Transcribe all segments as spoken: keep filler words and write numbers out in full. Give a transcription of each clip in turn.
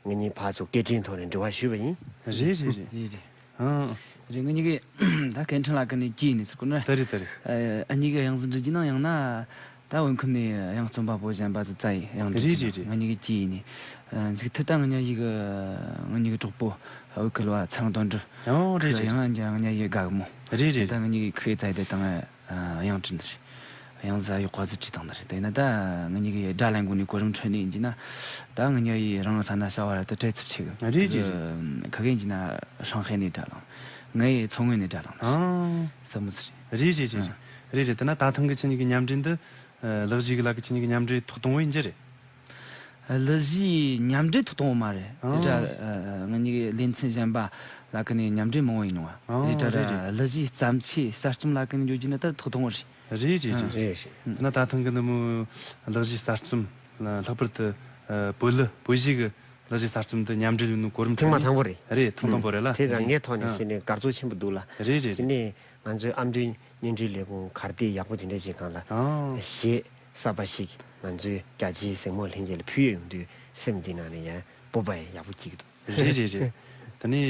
ངེད་གཉིས་ཕར་ཚུར་སྐད་འཕྲིན་ཐོག་ནས་འབྲེལ་བ་ཞུས་པ་ཡིན། རེད་རེད་རེད། རེད་རེད། ཨང་། རེད། ངེད་གཉིས་ཀྱིས་ད་སྐད་འཕྲིན་ལ་ཀ་ནས་སྐྱེས་ནས་ཚུར་གོ་ན། ད་རེད་ད་རེད། ཨ་གཉིས་ཀྱི་དབྱངས་གཟུགས་འབྲི་རྒྱུ་ན་ཡང་ན་ད་བོད་ཁམས་ནས་དབྱངས་རྩོམ་པ་པོ་གཞན་པ་ཚོ་རྩ་ཡི་དབྱངས་འབྲི་རྒྱུ་ན། རེད་རེད་རེད། ང་གཉིས་ཀྱིས་སྐྱེས་ནས། ཨ་མཇུག་མཐར་ད་ང་གཉིས་ཀྱི་ང་གཉིས་ཀྱི་གྲོགས་པོ་བོད་ཁུལ་བ་ཚེ་རིང་དོན་གྲུབ། ཨོ་རེད་ཁོས་རེད། ཡང་ང་གཉིས་ང་གཉིས་ཡི་དགའ་གི་མོ། རེད་རེད། ད་ང་གཉིས་ཀྱིས་ཁོའི་རྩ་ཡི་དེ་དང་། ཨ་དབྱངས་བྲིས་འདི་རེད། དབྱངས་གཟུགས་གཡོག་པ་ཟིག་བྲིས་བཏང་འདི་རེད། དེ་ན་ད་ང་གཉིས་ཀྱི་སྒྲ་ལེན་གོ་ནས་གོ་རིམ་འཕྲོད་ནས་ཡིན་གྱི་ན། ད་ང་གཉིས་ཡི་རང་ས་ན་བྱ་བ་ར་ད་བྲེལ་འཚུབ་ཆེ་གི། རེད་རེད་རེད། ཁ་གེ་ཡིན་གྱི་ན་ཧྲང་ཧའེ་ནས་སྒྲ་ལངས། ང་ཡི་མཚོ་སྔོན་ནས་སྒྲ་ལངས་ནི་རེད། ཨང་། ས་མོ་ཟིག་རེད། རེད་རེད་རེད་རེད། རེད་རེད། དེ་ན་ད་ཐེངས་གི་ཁྱེད་གཉིས་ཀྱི་མཉམ་འབྲེལ་འདི་ཨ་གླུ་གཞས་གི་ལ་གི་ཁྱེད་གཉིས་ཀྱི་མཉམ་འབྲེལ་ཐོག་དང་པོ་ཡིན་རྒྱུ་རེད། གླུ་གཞས་མཉམ་འབྲེལ་ཐོག་དང་པོ་མ་རེད། ཨང་། རེད་ད་ར། ཨ་ང་གཉིས་ཀྱི་ལེ་ཚན་གཞན་པ་ལ་ཀ་ནས་མཉམ་འབྲེལ་མང་བོ་ཡིན་ནོ། ཨང་། རེད་ད་ར། རེད་རེད། གླུ་གཞས་བརྩམས་ཆོས་གསར་རྩོམ་ལ་ཀ་ནས་འཇོག་རྒྱུ་ན་ད་ཐོག་དང་པོ་རེད། རེད་རེད་རེད། ཨང་། རེད་རེད། དེ་ན་ད་ཐེངས་གི་འདི་མོ་གླུ་གཞས་གསར་རྩོམ་ལྷག་པར་དུ་ཨ་བོད་གླུ་བོད་གཞས་གི་གླུ་གཞས་གསར་རྩོམ་འདི་མཉམ་འབྲེལ་ཡོད་ནོ་གོ་རིམ་ཐེངས་མ་ཁྲོད་ནས། དང་པོ་རེད། རེད། ཐེངས་དང་པོ་རེད་ལ། དེ་དང་ངའི་ཐོག་ནས་ཨ་བཤད་ནས་དགའ་ཚོར་ཆེན་པོ་འདུག་ལ། རེད་རེད་དེ་རེད། ནས་ང་ཚོའི་ཨ་མདོའི་བརྙན་འཕྲིན་ལས་ཁུངས་གར་སྟེགས་ཡག་པོ་དེ་འདྲ་ཞིག་སྒང་ལ་ཨང་། གཞས་གསར་པ་ཞིག་ང་ཚོའི་རྒྱ་ཆེའི་གཟིགས་མོ་ལྷན་རྒྱས་ལ་ཕུལ་ཡས་ཡོང་དུས་སེམས་འདི་ནང་ནས་ཡང་སྤོབས་པ་ཡང་ཡག་པོ་སྐྱེ་གི་འདུག། རེད་རེད་རེད། ད་ནི་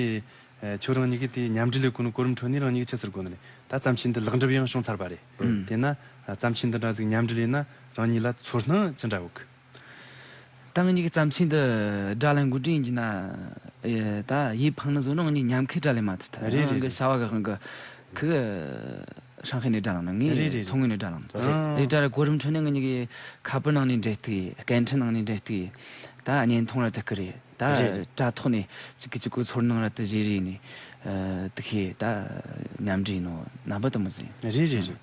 ཨ་ཁྱོད་རང་གཉིས་ཀྱིས་དེ་མཉམ་འབྲེལ་ལས་ཁུངས་ནས་གོ་རིམ་ཁྲོད་ནས་རང་གཉིས་ཀྱིས་ཆི་ཟེར་དགོས་ནི་རེད། ད་བརྩམས་ཆོས་འདི་ལེགས་འགྲུབ་ཡང་བྱུང་ཚར་བ་རེད། ཨང་། དེས་ན་ཨ་བརྩམས་ཆོས་འདི་འདྲ་ཟིག་མཉམ་འབྲེལ་ཡིན་ན་རང་གཉིས་ལ་ཚོར་སྣང་ཅི་འདྲ་ཡོད་གི། ད་ང་གཉིས་ཀྱི་བརྩམས་ཆོས་འདི་སྒྲ་ལེན་གོ་དུས་ཡིན་གྱི་ན། ཨེ་ད་ཡིད་ཕངས་ནི་བཟོ་ན་ང་གཉིས་ཉམས་མཁས་སྒྲ་ལེན་མ་ཐུབ་ཐལ། རེད་རེད་རང་གི་རེད། བྱ་བ་གི་དབང་གི་ཁུ་གི་ཧྲང་ཧའེ་ནས་སྒྲ་ལངས་ནི། ངས་རེད་རེད་མཚོ་སྔོན་ནས་སྒྲ་ལངས་ནི། རེད། རེད་ད་ར། གོ་རིམ་ཁྲོད་ནས་ང་གཉིས་ཀྱི་ཁ་པར་ནང་ནས་འབྲེལ་གཏུག་ཡིན། སྐད་འཕྲིན་ནང་ནས་འབྲེལ་གཏུག་ཡིན། ད་བརྙན་ཐུང་ར་ད་གི་རེད། ད་རེད་རེད། དྲ་ཐོག་ནས་གཅིག་གིས་གཅིག་གི་ཚོར་སྣང་ར་ད་བརྗེ་རེས་ནས་ཨ་ད་ཤེས་ད་མཉམ་འབྲེལ་ཡིན་ནོ་རྣམ་པ་ད་མོ་ཟིན། རེད་རེད་རེད།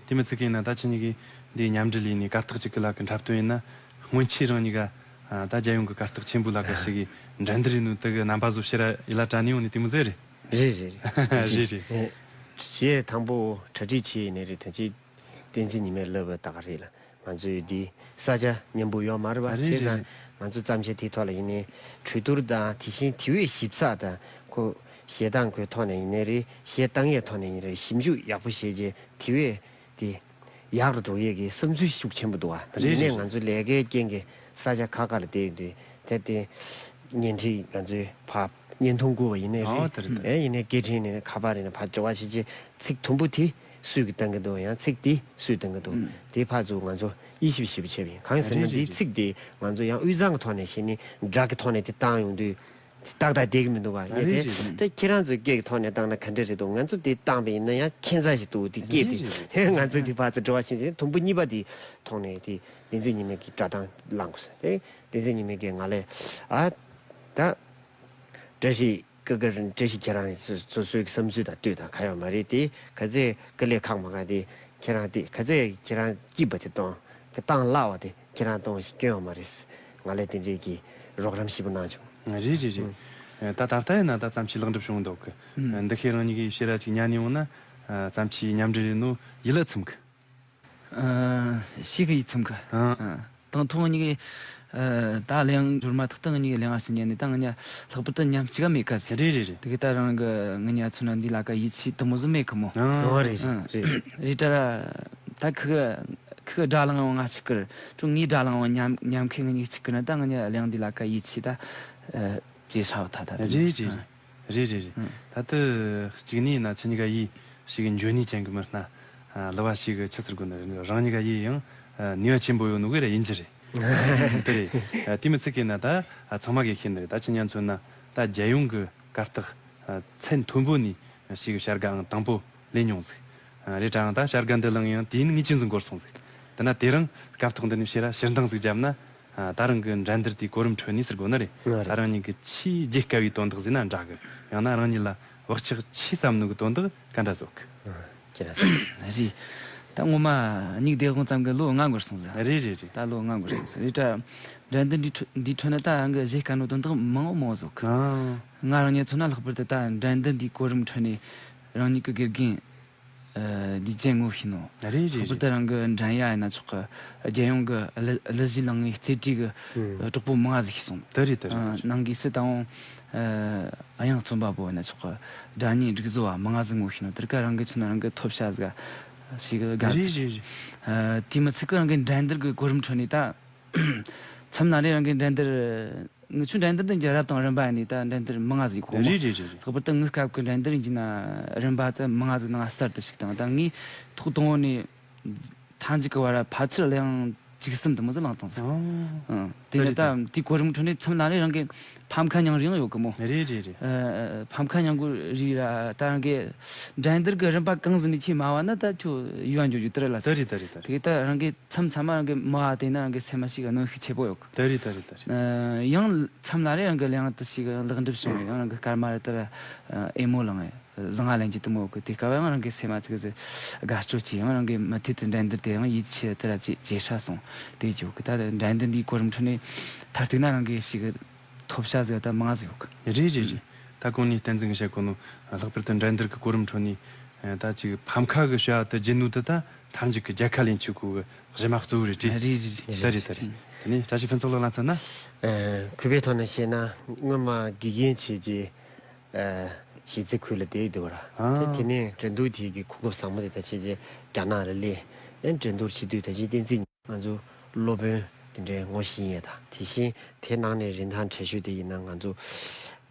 དེ་མི་ཚིག་གི་ཡིན་ན་ད་ཁྱེད་གཉིས་ཀྱིས་འདི་མཉམ་འབྲེལ་ཡིན་ནས་གར་སྟེགས་གཅིག་གི་ལ་གི་འཁྲབ་སྟོན་ཡིན་ན། སྔོན་ཆད་རང་གཉིས་ཀ་ཨ་ད་རྒྱལ་ཡོངས་ཀྱི་གར་སྟེགས་ཆེན་པོ་ལ་ཀ་ཞིག་གི་འགྲན་བསྡུར་ཡིན་ནོ་དེ་གི་རྣམ་པ་བཟོ་ཕྱིར་ཡིད་ལ་དྲན་ནས་ཡོང་ནས་དེ་མོ་ཟེར་རེད། རེད་རེད་རེད། རེད་རེད། ཨེ་གཞས་དང་པོ་གྲ་སྒྲིག་བྱས་ནས་རེད། ད་ཅི་བསྟན་འཛིན་ཉི་མས་ལབ་པ་ད་ག་རེད་ལ། ང་ཚོའི་འདི་ས་ཆ་མཉམ་པོ་ཡོད་མ་རེད་པ། རེད་བྱས་ཙང་རེད། ང་ཚོ་བརྩམས་ཆོས་དེའི་ཐོག་ལ་ཡིན་ནའི་གྲོས་བསྡུར་དང་དེ་བཞིན་དེ་བས་ཞིབ་ཚགས་དང་ཁོ་གཞས་གཏོང་ཁོའི་ཐོག་ནས་ཡིན་ནའི་རེད། གཞས་གཏོང་ཡས་ཐོག་ནས་ཡིན་ནའི་རེད། ཞིབ་འཇུག་ཡག་པོ་བྱས་རྗེས་དེ་བས་དེ་ཡག་རུ་འགྲོ་ཡས་ཀྱི་བསམ་ཚུལ་ཤུགས་ཆེན་པོ་འདུག་བ། རེད་ཡིན་ནའི་རེད་ང་ཚོ་ལས་ཀའི་རྐྱེན་གྱིས་ས་ཆ་ཁག་ཁག་ལ་བསྡད་ཡོད་དུས་དེ་དེ་བརྙན་འཕྲིན་ང་ཚོའི་ཕ་བརྙན་ཐུང་བསྐུར་བ་ཡིན་ནའི་ཨོ་རེད། དེ་རེད་དེ་རེད། ཨེ་ཡིན་ནའི་སྐད་འཕྲིན་ནས་ཁ་པར་ཡིན་ནའི་ཕར་འབྱོར་བ་བྱེད་ཀྱི་ཚིག་དུམ་བུ་དེ་སུས་ཀྱིས་བཏང་གི་འདུག་ཡང་ཚིག་དེ་སུས་བཏང་གི་འདུག་ཨུམ། དེ་ཕར་ཚུར་ང་ཚོ་དབྱེ་ཞིབ་ཞིབ་བྱས་པ་ཡིན། གང་ཡིན་ཟེར་ན་རེད་རེད་འདིའི་རེད། ཚིག་དེ་ང་ཚོ་ཡང་དབུས་གཙང་གི་ཐོག་ནས་བཤད་ནི་སྒྲ་གི་ཐོག་ནས་དེ་བཏང་ཡོང་དུས་དེ་ཏག་ཏག་བསྡད་ཀྱི་མི་འདུག་ག་ཨ་ཡིན་རེད་དེ་རེད། དེ་ཁྱེད་རང་ཚོའི་སྐད་ཀྱི་ཐོག་ནས་བཏང་ན་ག་འདྲ་རེད་འདུག་ང་ཚོ་དེ་བཏང་པ་ཡིན་ན་ཡང་ཁྱད་མཚར་ཞིག་འདུག་དེ་སྐད་དེ་རེད་རེད་རེད། ཧེ་ང་ཚོ་དེ་ཕར་ཚུར་འབྱོར་བ་བྱེད་ཀྱི་དུམ་བུ་གཉིས་པ་དེ་ཐོག་ནས་དེ་བསྟན་འཛིན་ཉི་མ་གིས་སྒྲ་གདངས་བླངས་དགོས་ཟེར། དེ་བསྟན་འཛིན་ཉི་མ་གིས་ང་ལ་ཨ་ད་བཀྲ་ཤིས་ཀི་ཀི་རིན་བཀྲ་ཤིས་ཁྱེད་རང་སོ་སོ་སོའི་བསམ་ཚུལ་དང་ལྟོས་དང་ག་ཡོད་མ་རེད་དེ། ག་ཚད་ཀི་ལས་ཁག་མ་ག་དེ་ཁྱེད་རང་དེ་ག་ཚད་ཁྱེད་རང་སྐྱིད་པ་དེ་གཏོང་གི་བཏང་སླ་བ་དེ་ཁྱེད་རང་གཏོང་ཞིག་སྐྱོན་ཡོད་མ་རེད། ང་ལ་དེ་འདྲའི་གི་རོགས་རམ་ཞིབ་པོ་གནང་བྱུང་། རེད་རེད་རེད། ཨ་ད་ད་ལྟ་ཡིན་ན་ད་བརྩམས་ཆོས་ལེགས་འགྲུབ་བྱུང་འདུག་གི། ཨ་འདི་ཤེས་རང་གཉིས་ཀྱིས་ཕྱིར་ར་ཅིག་ཉན་ཡོང་ན་ཨ་བརྩམས་ཆོས་མཉམ་འབྲེལ་ཡིན་ནོ་ཡིད་ལ་ཚིམ་གི། ཨ་ཤེས་གི་ཡིད་ཚིམ་གི། ཨ། ཨ་དང་ཐོག་ང་གཉིས་ཀྱི་ཨ་ད་གླེང་འབྱོར་མ་ཐག་ཏུ་ང་གཉིས་ཀྱི་གླེང་བ་ཟིན་ཉན་ནས་ད་ང་གཉིས་ལྷག་པར་དུ་མཉམ་གཅིག་ག་མེད་ག་ཟེར། རེད་རེད་རེད། དེ་གི་ད་རང་གི་ང་གཉིས་ཚོ་ན་འདི་ལ་ཀ་ཡིད་ཆེས་དུ་མོ་ཟིག་མེད་གི་མོ། ཨ་རེད་ཨ་རེད། རེད་ད་ར་ད་ཁི་གི་ཁི་གི་སྒྲ་ལངས་བ་ང་གཅིག་གི་རེད། ཁྱོད་ངའི་སྒྲ་ལངས་བ་མཉམ་མཉམ་ཁི་ང་གཉིས་གཅིག་གི་ན་ད་ང་གཉིས་གླེང་འདི་ལ་ཀ་ཡིད་ཆེས་ད་ཨ་ཅེ་ཧྲ་བ་ད་ད་རེད་རེད་རེད། ཨ། རེད་རེད་རེད། ཨང་། ད་ལྟ་གཅིག་ནས་ན་ཁྱེད་གཉིས་ཀ་ཡིད་ཞིག་འཇོན་ནུས་ཅན་གྱི་མི་སྣ་ཨ་གླུ་བ་ཞིག་ཆི་ཟེར་དགོས་ནི་རེད། རང་གཉིས་ཀ་ཡིད་ཡང་ཨ་ནུས་པ་ཆེན་པོ་ཡོད་ནོ་གི་རེད་ཡིན་གྱི་རེད། དེ་རེད། ཨ་དེ་མི་ཚིག་གི་ན་ད་ཨ་ཚང་མ་གིས་ཤེས་ནི་རེད། ད་ཁྱེད་གཉིས་མཚོན་ན་ད་རྒྱལ་ཡོངས་ཀྱི་གར་སྟེགས་ཨ་ཚད་མཐོན་པོ་ནས་ཞིག་བྱ་དགའ་ཨང་དང་པོ་ལེན་མྱོང་ཟིག། ཨ་རེད་དྲ་ཨང་ད་བྱ་དགའ་འདི་བླངས་ཡང་དེའི་ངེས་ཅན་ཟིག་འགོར་སོང་ཟིག། དེ་ན་དེ་རིང་སྐབས་ཐོག་འདི་ནས་ཕྱིར་ར་ཕྱིར་འདང་ཟིག་བརྒྱབ་ན། ཨ་ད་རང་གི་འགྲན་བསྡུར་དེའི་གོ་རིམ་ཁྲོད་ནས་ཟེར་དགོས་ནི་རེད། ང་རེད། ད་རང་ཉིད་ཀྱི་ཆེས་བརྗེད་དཀའ་བའི་དོན་དག་ཟེར་ན་འདྲ་གི། ཡང་ན་རང་ཉིད་ལ་བག་ཆགས་ཆེས་ཟབ་ནོ་གི་དོན་དག་ག་འདྲ་བཟོ་གི། ཨ་ཁྱེད་རང་ཟེར། རེད། ད་ངོ་མ་མིག་བདེ་དགོང་ཙམ་གི་ལོ་ལྔ་འགོར་སོང་ཟེར། རེད་རེད་རེད། ད་ལོ་ལྔ་འགོར་སོང་ཟེར་རེད་དྲ། འགྲན་བསྡུར་འདི་ཁྲོད་འདི་ཁྲོད་ན་ད་རང་གི་བརྗེད་དཀའ་ནོ་དོན་དག་མང་བོ་མང་བོ་བཟོ་གི། ཨ་ང་རང་ཉིད་མཚོན་ན་ལྷག་པར་དུ་ད་འགྲན་བསྡུར་འདིའི་གོ་རིམ་ཁྲོད་ནས་རང་ཉིད་ཀྱི་དགེ་རྒན། ཨ་ལི་ཅན་ངོ་ཤེས་ནོ། རེད་རེད་ལྷག་པར་དུ་རེད། རང་གི་འགྲན་ཡ་ཡིན་ན་ཆོག་གི། རྒྱལ་ཡོངས་ཀྱི་གླུ་གླུ་གཞས་བླངས་ངེས་རྩེ་གྲས་ཀྱི་ཨུམ། གྲོགས་པོ་མང་ང་ཟིག་ཤེས་སོང་། དེ་རེད་དེ་རེད། ཨ་ནང་གི་སྲིད་དང་ཨ་དབྱངས་རྩོམ་པ་པོ་ཡིན་ན་ཆོག་གི། སྒྲ་སྙན་སྒྲིག་བཟོ་བ་མང་ང་ཟིག་ངོ་ཤེས་ནོ། དེར་ཀ་རང་གི་ཆུ་ན་རང་གི་ཐོབ་བྱ་ཟིག་ཞིག་གི་དགའ་རེད་ཟིག། རེད་རེད། ཨ་དེ་མི་ཚིག་གི་རང་གི་འགྲན་བསྡུར་གྱི་གོ་རིམ་ཁྲོད་ནས་ད་མཚམས་ན་རེ་རང་གི་འགྲན་བསྡུར་ ངི་ཆོ་འགྲན་བསྡུར་འདི་འདྲ་རབ་དང་རིམ་པ་ནས་ད་འགྲན་བསྡུར་མང་ང་ཟིག་གོ་མོ། རེད་རེད་རེད་རེད། ལྷག་པར་དུ་ངི་སྐབས་ཀྱི་འགྲན་བསྡུར་ཡིན་ན་རིམ་པ་དེ་མང་ང་ཟིག་ནང་གསར་དུ་ཞུགས་དང་ད་ངས་ཐོག་དང་པོ་ནས་མཐའ་མཇུག་གི་བར་ཕལ་ཆེར་གླེང་བཅུ་གསུམ་དུ་མོ་ཟིག་བླངས་བཏང་ཟིག་ཨང་། ཨང་། དེ་ནས་ད་དེ་གོ་རིམ་ཁྲོད་ནས་མཚམས་ལ་ནས་རང་གི་ཕམ་ཁ་མྱངས་རིགས་ཡང་ཡོད་གི་མོ། རེད་རེད་རེད། ཨ། ཕམ་ཁ་མྱངས་གོ་རིགས་ར་ད་རང་གི་འགྲན་བསྡུར་གི་རིམ་པ་གང་ཟིག་ནས་ཁྱེད་མ་བ་ན་ད་ཁྱོད་ཡུལ་བ་འགྱོ་རྒྱུ་དེ་རེད་ལ་ཟེར། དེ་རེད་དེ་རེད་དེ་རེད། དེ་ད་རང་གི་མཚམས་མཚམས་མ་རང་གི་མ་བ་དེ་ན་རང་གི་སེམས་མ་ཞིག་གི་གནོན་ཤུགས་ཆེ་པོ་ཡོད་གི། དེ་རེད་དེ་རེད་དེ་རེད། ཨ། ཡང་མཚམས་ལ་རེ་རང་གི་གླེང་དུ་ཞིག་ལེགས་འགྲུབ་བྱུང་ཡང་རང་གི་སྐར་མ་རེ་ལྟར་ཨེ་མོ་ལངས་ཡ་བཟང་ང་ལེན་གྱི་དུ་མོ་གི་དེ་སྐབས་ཡང་རང་གི་སེམས་མ་ཚིག་ཟེར་དགའ་སྤྲོ་ཆེ་ཡང་རང་གི་མུ་མཐུད་དུ་འགྲན་བསྡུར་དེ་ཡང་ཡིད་ཆེས་དེ་ར་ཇེ་ཇེ་ཧྲ་སོང་། དེ་ཅོ་གི་ད་འགྲན་བསྡུར་འདིའི་གོ་རིམ་ཁྲོད་ནས་མཐར་གཏུགས་ན་རང་གི་ཞིག་གི་ཐོབ་བྱ་ཟེར་ད་མང་ཟིག་ཡོད་གི། རེད་རེད་རེད། ད་གོང་ནས་བསྟན་འཛིན་གྱིས་བཤད་གོ་ནོ་ལྷག་པར་དུ་འགྲན་བསྡུར་གི་གོ་རིམ་ཁྲོད་ནས་ད་ཅིག་ཕམ་ཁ་གི་བྱ་བ་དེ་བརྗེད་ནོ་དེ་ད་མཐའ་མཇུག་གི་རྒྱལ་ཁ་ལེན་ཆོག་གོ་གི། གཞི་མ་གཙོ་བོ་རེད་དྲིས། རེད་རེད་རེད། དེ་རེད་དེ་རེད། དེ་ནས་བཀྲ་ཤིས་ཕུན་ཚོགས་ལགས་ལ་མཚོན་ན། ཨ། གུས་པའི་ཐོག་ནས་བཤད་ན་སྔོན་མ་དགེ་རྒན་བྱས་རྗེས། ཨ། གཞིས་རྩེ་ཁུལ་ལ་བསྡད་འདུག་ར། ཨ། དེ་དེ་ནས་འགྲན་བསྡུར་དེ་གི་གོ་སྐབས་བཟང་པོ་དེ་ད་བྱས་རྗེས་རྒྱ་ནག་ལ་སླེབས། ཨེ་འགྲན་བསྡུར་བྱེད་དུས་ད་ཅི་བསྟན་འཛིན་ང་ཚོ་སློབ་དཔོན་དེ་འདྲའི་ངོ་ཤེས་ཡས་དང་དེ་བཞིན་དེ་ནང་ནས་རིན་ཐང་གྲས་ཤོས་དེ་ཡིན་ན་ང་ཚོ།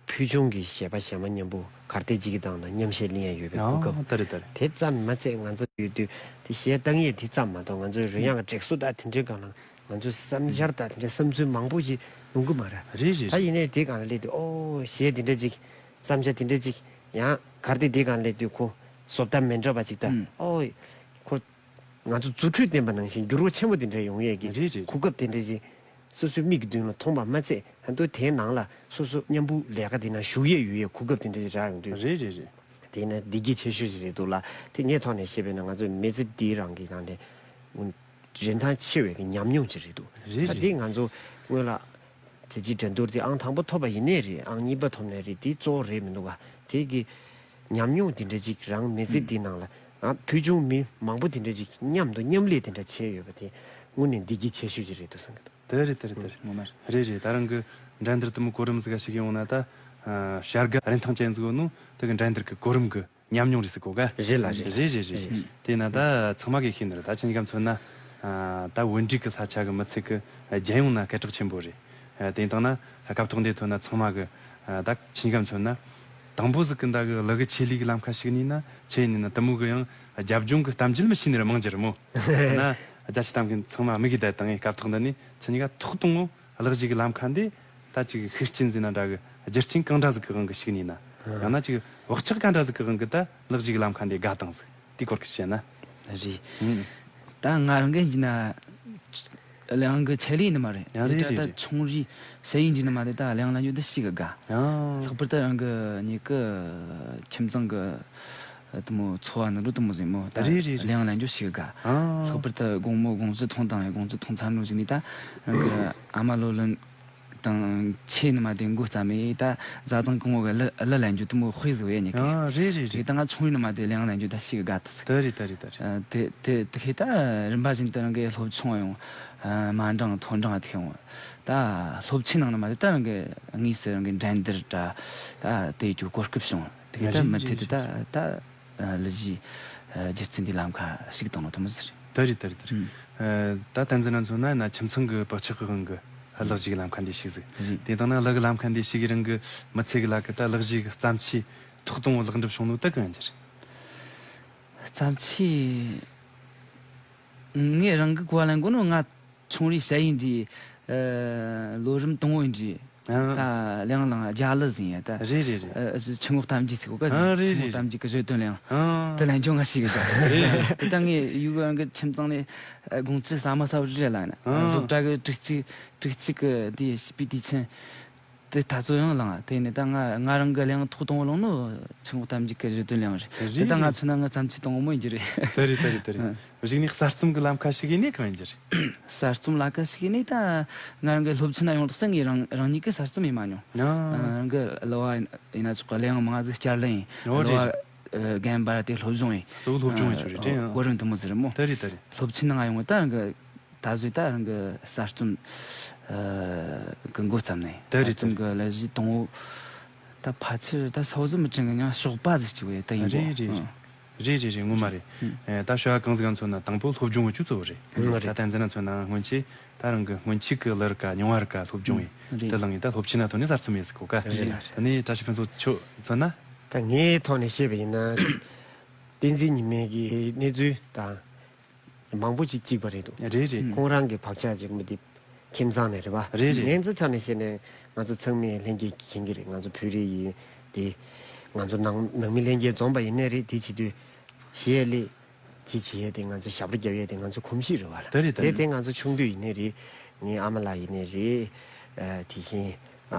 ཕུལ་བྱུང་གི་གཞས་པ་གཞས་མ་མཉམ་པོ་གར་སྟེགས་གཅིག་གི་སྟེང་ན་མཉམ་གཞས་གླེང་ཡ་ཡོད་པའི་གོ་སྐབས། ཨ། ད་རེད་ད་རེད། དེ་ཙམ་མ་ཚད་ང་ཚོ་ཡོད་དུས་དེ་གཞས་བཏང་ཡས་དེ་ཙམ་མ་གཏོགས་ང་ཚོའི་རོལ་དབྱངས་ཀྱི་སྒྲིག་སྲོལ་དང་དེ་འདྲའི་སྒང་ལ་ང་ཚོའི་བསམ་འཆར་དང་དེ་འདྲའི་བསམ་ཚུལ་མང་པོ་ཞིག་ཡོང་གི་མ་རེད། རེད་རེད། ད་ཡིན་ནའི་དེ་སྒང་ལ་སླེབས་དུས་ཨོ་གཞས་དེ་འདྲ་ཅིག་བསམ་འཆར་དེ་འདྲ་ཅིག་ཡང་གར་སྟེགས་དེ་སྒང་ལ་སླེབས་དུས་ཁོ་བཟོ་ལྟ་མི་འདྲ་བ་ཅིག་དང་ཨོ་ཁོ། ང་ཚོ་རྫུ་འཕྲུལ་ལྡན་པ་ནང་བཞིན་འགྱུར་བ་ཆེན་པོ་དེ་འདྲ་ཡོང་ཡས་ཀྱི་རེད་རེད། གོ་སྐབས་དེ་འདྲ་ཞིག་སོ་སོའི་མིག་གི་མདུན་ལ་མཐོང་བ་མ་ཚད་ད་དུང་དེའི་ནང་ལ་སོ་སོ་མཉམ་པོ་ལས་ཀ་དེ་ནང་ཞུགས་ཡས་ཡོད་ཡས་གོ་སྐབས་དེ་འདྲ་ཞིག་རག་ཡོང་དུས། རེད་རེད་རེད། དེ་ནི་བདེ་སྐྱིད་ཆེ་ཤོས་ཤིག་རེད་འདུག་ལ། དེ་ངའི་ཐོག་ནས་བཤད་པས་ན་ང་ཚོ་མི་ཚེ་འདིའི་རང་གི་ནང་ནས་རིན་ཐང་ཆེ་བའི་གི་ཉམས་མྱོང་ཅིག་རེད་འདུག་རེད་ད་རེད། དེ་ང་ཚོ་སྔོན་ལ་དེ་ཅིག་འགྲན་བསྡུར་དེ་ཨང་དང་པོ་ཐོབ་པ་ཡིན་ནའི་རེད། ཨང་གཉིས་པ་ཐོབ་ནའི་རེད། དེ་གཙོ་བོ་རེད་མི་འདུག་ག་དེ་གི་ཉམས་མྱོང་དེ་འདྲ་ཅིག་རང་མི་ཚེ་འདི་ནང་ལ་ང་ཕུལ་བྱུང་མི་མང་པོ་དེ་འདྲ་ཅིག་མཉམ་དུ་མཉམ་ལས་དེ་འདྲ་བྱས་ཡོད་པ་དེ་དངོས་གནས་བདེ་སྐྱིད་ཆེ་ཤོས་ཅིག་རེད་འདུག་བསམ་གི་འདུག་དེ་རེད་དེ་རེད་དེ་རེད། ངོ་མ་རེད། རེད་རེད། ད་རང་གི་འགྲན་བསྡུར་དུ་མོ་གོ་རིམ་ཟིག་ག་ཞིག་ཡོང་ན་ད་བྱ་དགའ་རིན་ཐང་ཅན་ཟིག་ཡོད་ནོ་དེ་གི་འགྲན་བསྡུར་གི་གོ་རིམ་གི་ཉམས་མྱོང་རེད་ཟེར་གོ་ག་རེད་ལ་རེད། རེད་རེད་རེད། རེད། དེས་ན་ད་ཚང་མ་གིས་ཤེས་ནི་རེད། ད་ཁྱེད་གཉིས་ཀ་མཚོན་ན་ད་བོད་འབྲུག་གི་ས་ཆ་གི་མི་ཚེ་གི་རྒྱལ་ཡོངས་ན་སྐད་གྲགས་ཆེན་པོ་རེད། དེ་ཡིན་དང་ན་སྐབས་ཐོག་འདི་ཐོན་ན་ཚང་མ་གི་ད་ཁྱེད་གཉིས་ཀ་མཚོན་ན་དང་པོ་ཟིག་གི་ད་གི་ལག་གི་ཆེད་ལས་གི་ལམ་ཁ་ཞུགས་ནི་ན་ཆེ་ཡིན་ན་དེ་མོ་གི་ཡང་རྒྱབ་ལྗོངས་གི་གཏམ་རྒྱུད་མི་ཤེས་ནི་རེད་མང་རྒྱུ་རེད་མོ། ན་རྒྱ་ཆེ་གཏམ་མཁན་ཚང་མ་མིག་གིས་བསྡད་དང་ངས་སྐབས་ཐོག་འདི་ནས་ཁྱེད་གཉིས་ཀ་ཐོག་དང་པོ་གླུ་གཞས་གི་ལམ་ཁ་འདི་ད་ཅིག་ཤུགས་རྐྱེན་ཟེར་ན་འདྲ་གི་རྒྱུ་རྐྱེན་གང་འདྲ་ཟིག་གི་དབང་གིས་ཞུགས་ནི་ན། ཡང་ན་ཅིག་བག་ཆགས་གང་འདྲ་ཟིག་གི་དབང་གིས་ད་གླུ་གཞས་གི་ལམ་ཁ་འདི་དགའ་བཏང་ཟིག་དེའི་སྐོར་གི་བཤད་ན། རེད། ཨང་། ད་ང་རང་གི་འཇིག་ན་གླུ་དབྱངས་གི་ཆེད་ལས་ནི་མ་རེད། ཡང་རེད་རེད་ད་རེད། ཆུང་རིས་ཞ་ཡིས་འཇིག་ནི་མ་རེད། ད་གླུ་དབྱངས་ལ་འཇུ་ད་ཞིག་གི་དགའ། ཡང་། ལྷག་པར་ད་རང་གི་ཉིད་གི་ཁྱིམ་ཚང་གི་དུ་མོ་འཚོ་བ་ནི་རུ་དུ་མོ་ཟིག་མོ་ད་རེད་རེད་རེད། གླུ་དབྱངས་ལ་འཇུ་ཞིག་གི་དགའ། ཨང་། ལྷག་པར་ད་དགོང་མོ་དགོང་ཚུལ་ཐོང་དང་དགོང་ཚུལ་ཐོང་ཚར་ནོ་ཟིག་ནི་ད་རང་གི་ཨ་མ་ལོ་ལོན། དང་ཆེ་ནི་མ་དེ་མགོ་བརྩམས་ཡས་ད་བཟའ་ཚང་གང་བོ་གི་གླུ་གླུ་ལེན་རྒྱུ་དུ་མོ་དཔེ་བཟོ་ཡས་ཉི་གི། ཨ་རེད་རེད་དེ་རེད། ད་ང་ཆུང་རིས་ནི་མ་དེ་གླུ་དབྱངས་ལེན་རྒྱུ་ད་ཤི་གི་དགའ་ད་ཟིག་ད་རེད་ད་རེད་ད་རེད། ཨ་དེ་དེ་དེ་ཁེ་ད་རིམ་པ་བཞིན་དུ་རང་གི་སློབ་ཆུང་ཡོང་། ཨ་མ་འབྲིང་མཐོ་འབྲིང་དེ་ཡོང་། ད་སློབ་ཆེན་ནང་ནི་མ་དེ་ད་རང་གི་དངོས་སུ་རང་གི་འགྲན་བསྡུར་ད་ད་དེ་རྒྱུ་གོ་སྐབས་བྱུང་། དེ་ཁེ་ད་རེད་མི་ཐེ་རེད་དེ་ད་རེད། ད་གླུ་གཞས་སྒྱུ་རྩལ་འདི་ལམ་ཁ་ཞུགས་བཏང་ནོ་དུ་མོ་ཟེར། ད་རེད་ད་རེད་ད་རེད། ཨ་ད་བསྟན་འཛིན་ན་མཚོན་ན་ན་ཁྱིམ་ཚང་གི་བག་ཆགས་ཀྱི་དབང་གིས་གླུ་གཞས་ཀྱི་ལམ་ཁ་འདི་ཞུགས་ཟིག་རེད། དེ་དང་ན་གླུ་གི་ལམ་ཁ་འདི་ཞུགས་ཀྱི་རིང་གི་མི་ཚེ་གི་ལ་གི་ད་གླུ་གཞས་ཀྱི་བརྩམས་ཆོས་ཐོག་དང་པོ་ལེགས་འགྲུབ་བྱུང་ནོ་ད་གང་ཡིན་རྒྱུ་རེད། བརྩམས་ཆོས་ངས་རང་གི་གོ་བ་ལེན་གོ་ནོ་ང་ཆུང་རིས་ཞ་ཡིས་འདྲི། ཨ་ལོ་རིམ་དང་པོ་ཡིན་འདྲི། ཨ། ད་གླུ་དབྱངས་ལེན་རྒྱ་གླུ་ཟིན་ཡ་ད། རེད་རེད་རེད། ཨ་ཆུ་ངོགས་གཏམ་རྒྱུད་ཟེར་གོ་ག་ཨ་ཟིན་རེད་ཆུ་ངོགས་རེད་གཏམ་རྒྱུད་ཀྱི་བརྗོད་དོན་གླུ་དབྱངས། ཨ། དེ་ལེན་རྒྱུ་ང་ཞིག་གི་ད། རེད་རེད། དེ་ད་ངས་ཡུལ་གི་རང་གི་ཁྱིམ་ཚང་ནས་ཨ་དགོང་ཚུལ་ཟ་མ་ཟ་བར་རེད་ལ་ན། ཨ། སློབ་གྲྭ་གི་དྲུག་གཅིག་དྲུག་གཅིག་གི་དེ་བྱིས་པའི་དུས་ཆེན། དེ་ད་ཚོ་ཡང་ལེན། དེ་ནས་ད་ང་ང་རང་གི་གླུ་དབྱངས་ཐོག་དང་པོ་ལེན་ནོ་ཆུ་ངོགས་གཏམ་རྒྱུད་ཀྱི་བརྗོད་དོན་གླུ་དབྱངས་རེད། རེད་དེ་ད་ང་རེད། མཚོན་ན་ང་བརྩམས་ཆོས་དང་པོ་མོ་ཡིན་རྒྱུ་རེད། ད་རེད་ད་རེད་ད་རེད། ཨ། གཞུག་ནས་གསར་རྩོམ་གྱི་ལམ་ཁ་ཞུགས་ཡས་ནས་གང་ཡིན་རྒྱུ་རེད། གསར་རྩོམ་ལ་ཁ་ཞུགས་ནས་ད་ང་རང་གི་སློབ་ཆེན་ན་ཡོང་དུས་ས་ངས་རང་རང་ཉིད་ཀྱིས་གསར་རྩོམ་ཡེད་མ་མྱོང་། ཨ། རང་གི་གླུ་བ་ཡིན་ན་ཆོག་གི་གླུ་དབྱངས་མང་ཟིག་བསྐྱར་ལེན་ཡིན། ཨོ་རེད་གླུ་བ་རེད། རྒན་པ་ར་དེ་སློབ་སྦྱོང་ཡིན། གཙོ་བོ་སློབ་སྦྱོང་ཡིན་ཆོག་རེད་དྲན་ཨང་། གོ་རིམ་དུ་མོ་ཟེར་མོ། ད་རེད་ད་རེད། སློབ་ཆེན་ནང་ཡོང་བ་ད་རང་གི་ད་གཟོད་ད་རང་གི་གསར་རྩོམ་གི་འགོ་བརྩམས་ནས། ད་རེད་ད་རེད། གསར་རྩོམ་གི་གླུ་གཞས་དང་པོ་ད་ཕལ་ཆེར་ད་ས་བོ་ཟིག་མི་དྲན་གི་ཉང་ཞོགས་པ་ཟིག་ཅིག་བས་ད་ཡིན་གོ། རེད་རེད་རེད། ཨང་། རེད་རེད་རེད་ངོ་མ་རེད། ཨང་། ཨེ་ད་ཞོ་ཡ་གང་ཟིག་ག་མཚོན་ན་དང་པོ་སློབ་སྦྱོང་གི་ཅུ་གཙོ་བོ་རེད། ཨང་རེད། ད་བསྟན་འཛིན་ན་མཚོན་ན་སྔོན་ཆད་ ད་རང་གི་སྔོན་ཆད་ཀྱི་གླུ་རིག་ག་རྙིང་བ་རིག་ག་སློབ་སྦྱོང་ཡིན་ཨ་རེད། དེ་བླངས་ཡིན། ད་སློབ་ཆེན་ན་ཐོན་ནས་གསར་རྩོམ་ཡིན་ཟིག་གོ་ཀ་རེད་ལ་རེད། ད་ནས་བཀྲ་ཤིས་ཕུན་ཚོགས་ཁྱོད་མཚོན་ན། ད་ངའི་ཐོག་ནས་བཤད་པ་ཡིན་ན། བསྟན་འཛིན་ཉི་མའི་གི་གནས་ཚུལ་དང་མང་པོ་ཅིག་གཅིག་པ་རེད་འདུག་རེད་རེད། ཁོང་རང་གི་བག་ཆགས་ཅིག་མི་དེ་ཁྱིམ་ཚང་ནས་རེད་པ། རེད་རེད། ངས་ཚོ་ཐོག་ནས་བཤད་ནས་ང་ཚོ་ཚང་མས་ལྷན་རྒྱས་ཀྱི་མཁྱེན་གྱི་རེད། ང་ཚོ་བོད་རིགས་ཡིན་དེ། ང་ཚོ་ནང་ནང་མི་ལྷན་རྒྱས་འཛོམས་པ་ཡིན་ནའི་རེད། དེ་བྱེད་དུས་གཞས་ལས་ཅི་བྱེད་ཡས་དེ་ང་ཚོ་ཞབས་བྲོ་རྒྱབ་ཡས་དེ་ང་ཚོ་གོམས་གཤིས་རེད་པ་ལ། དེ་རེད་དེ་དེ་རེད། དེ་ང་ཚོ་ཆུང་དུས་ཡིན་ནའི་རེད། ངའི་ཨ་མ་ལགས་ཡིན་ནའི་རེད། ཨ་དེ་བཞིན་ཨ་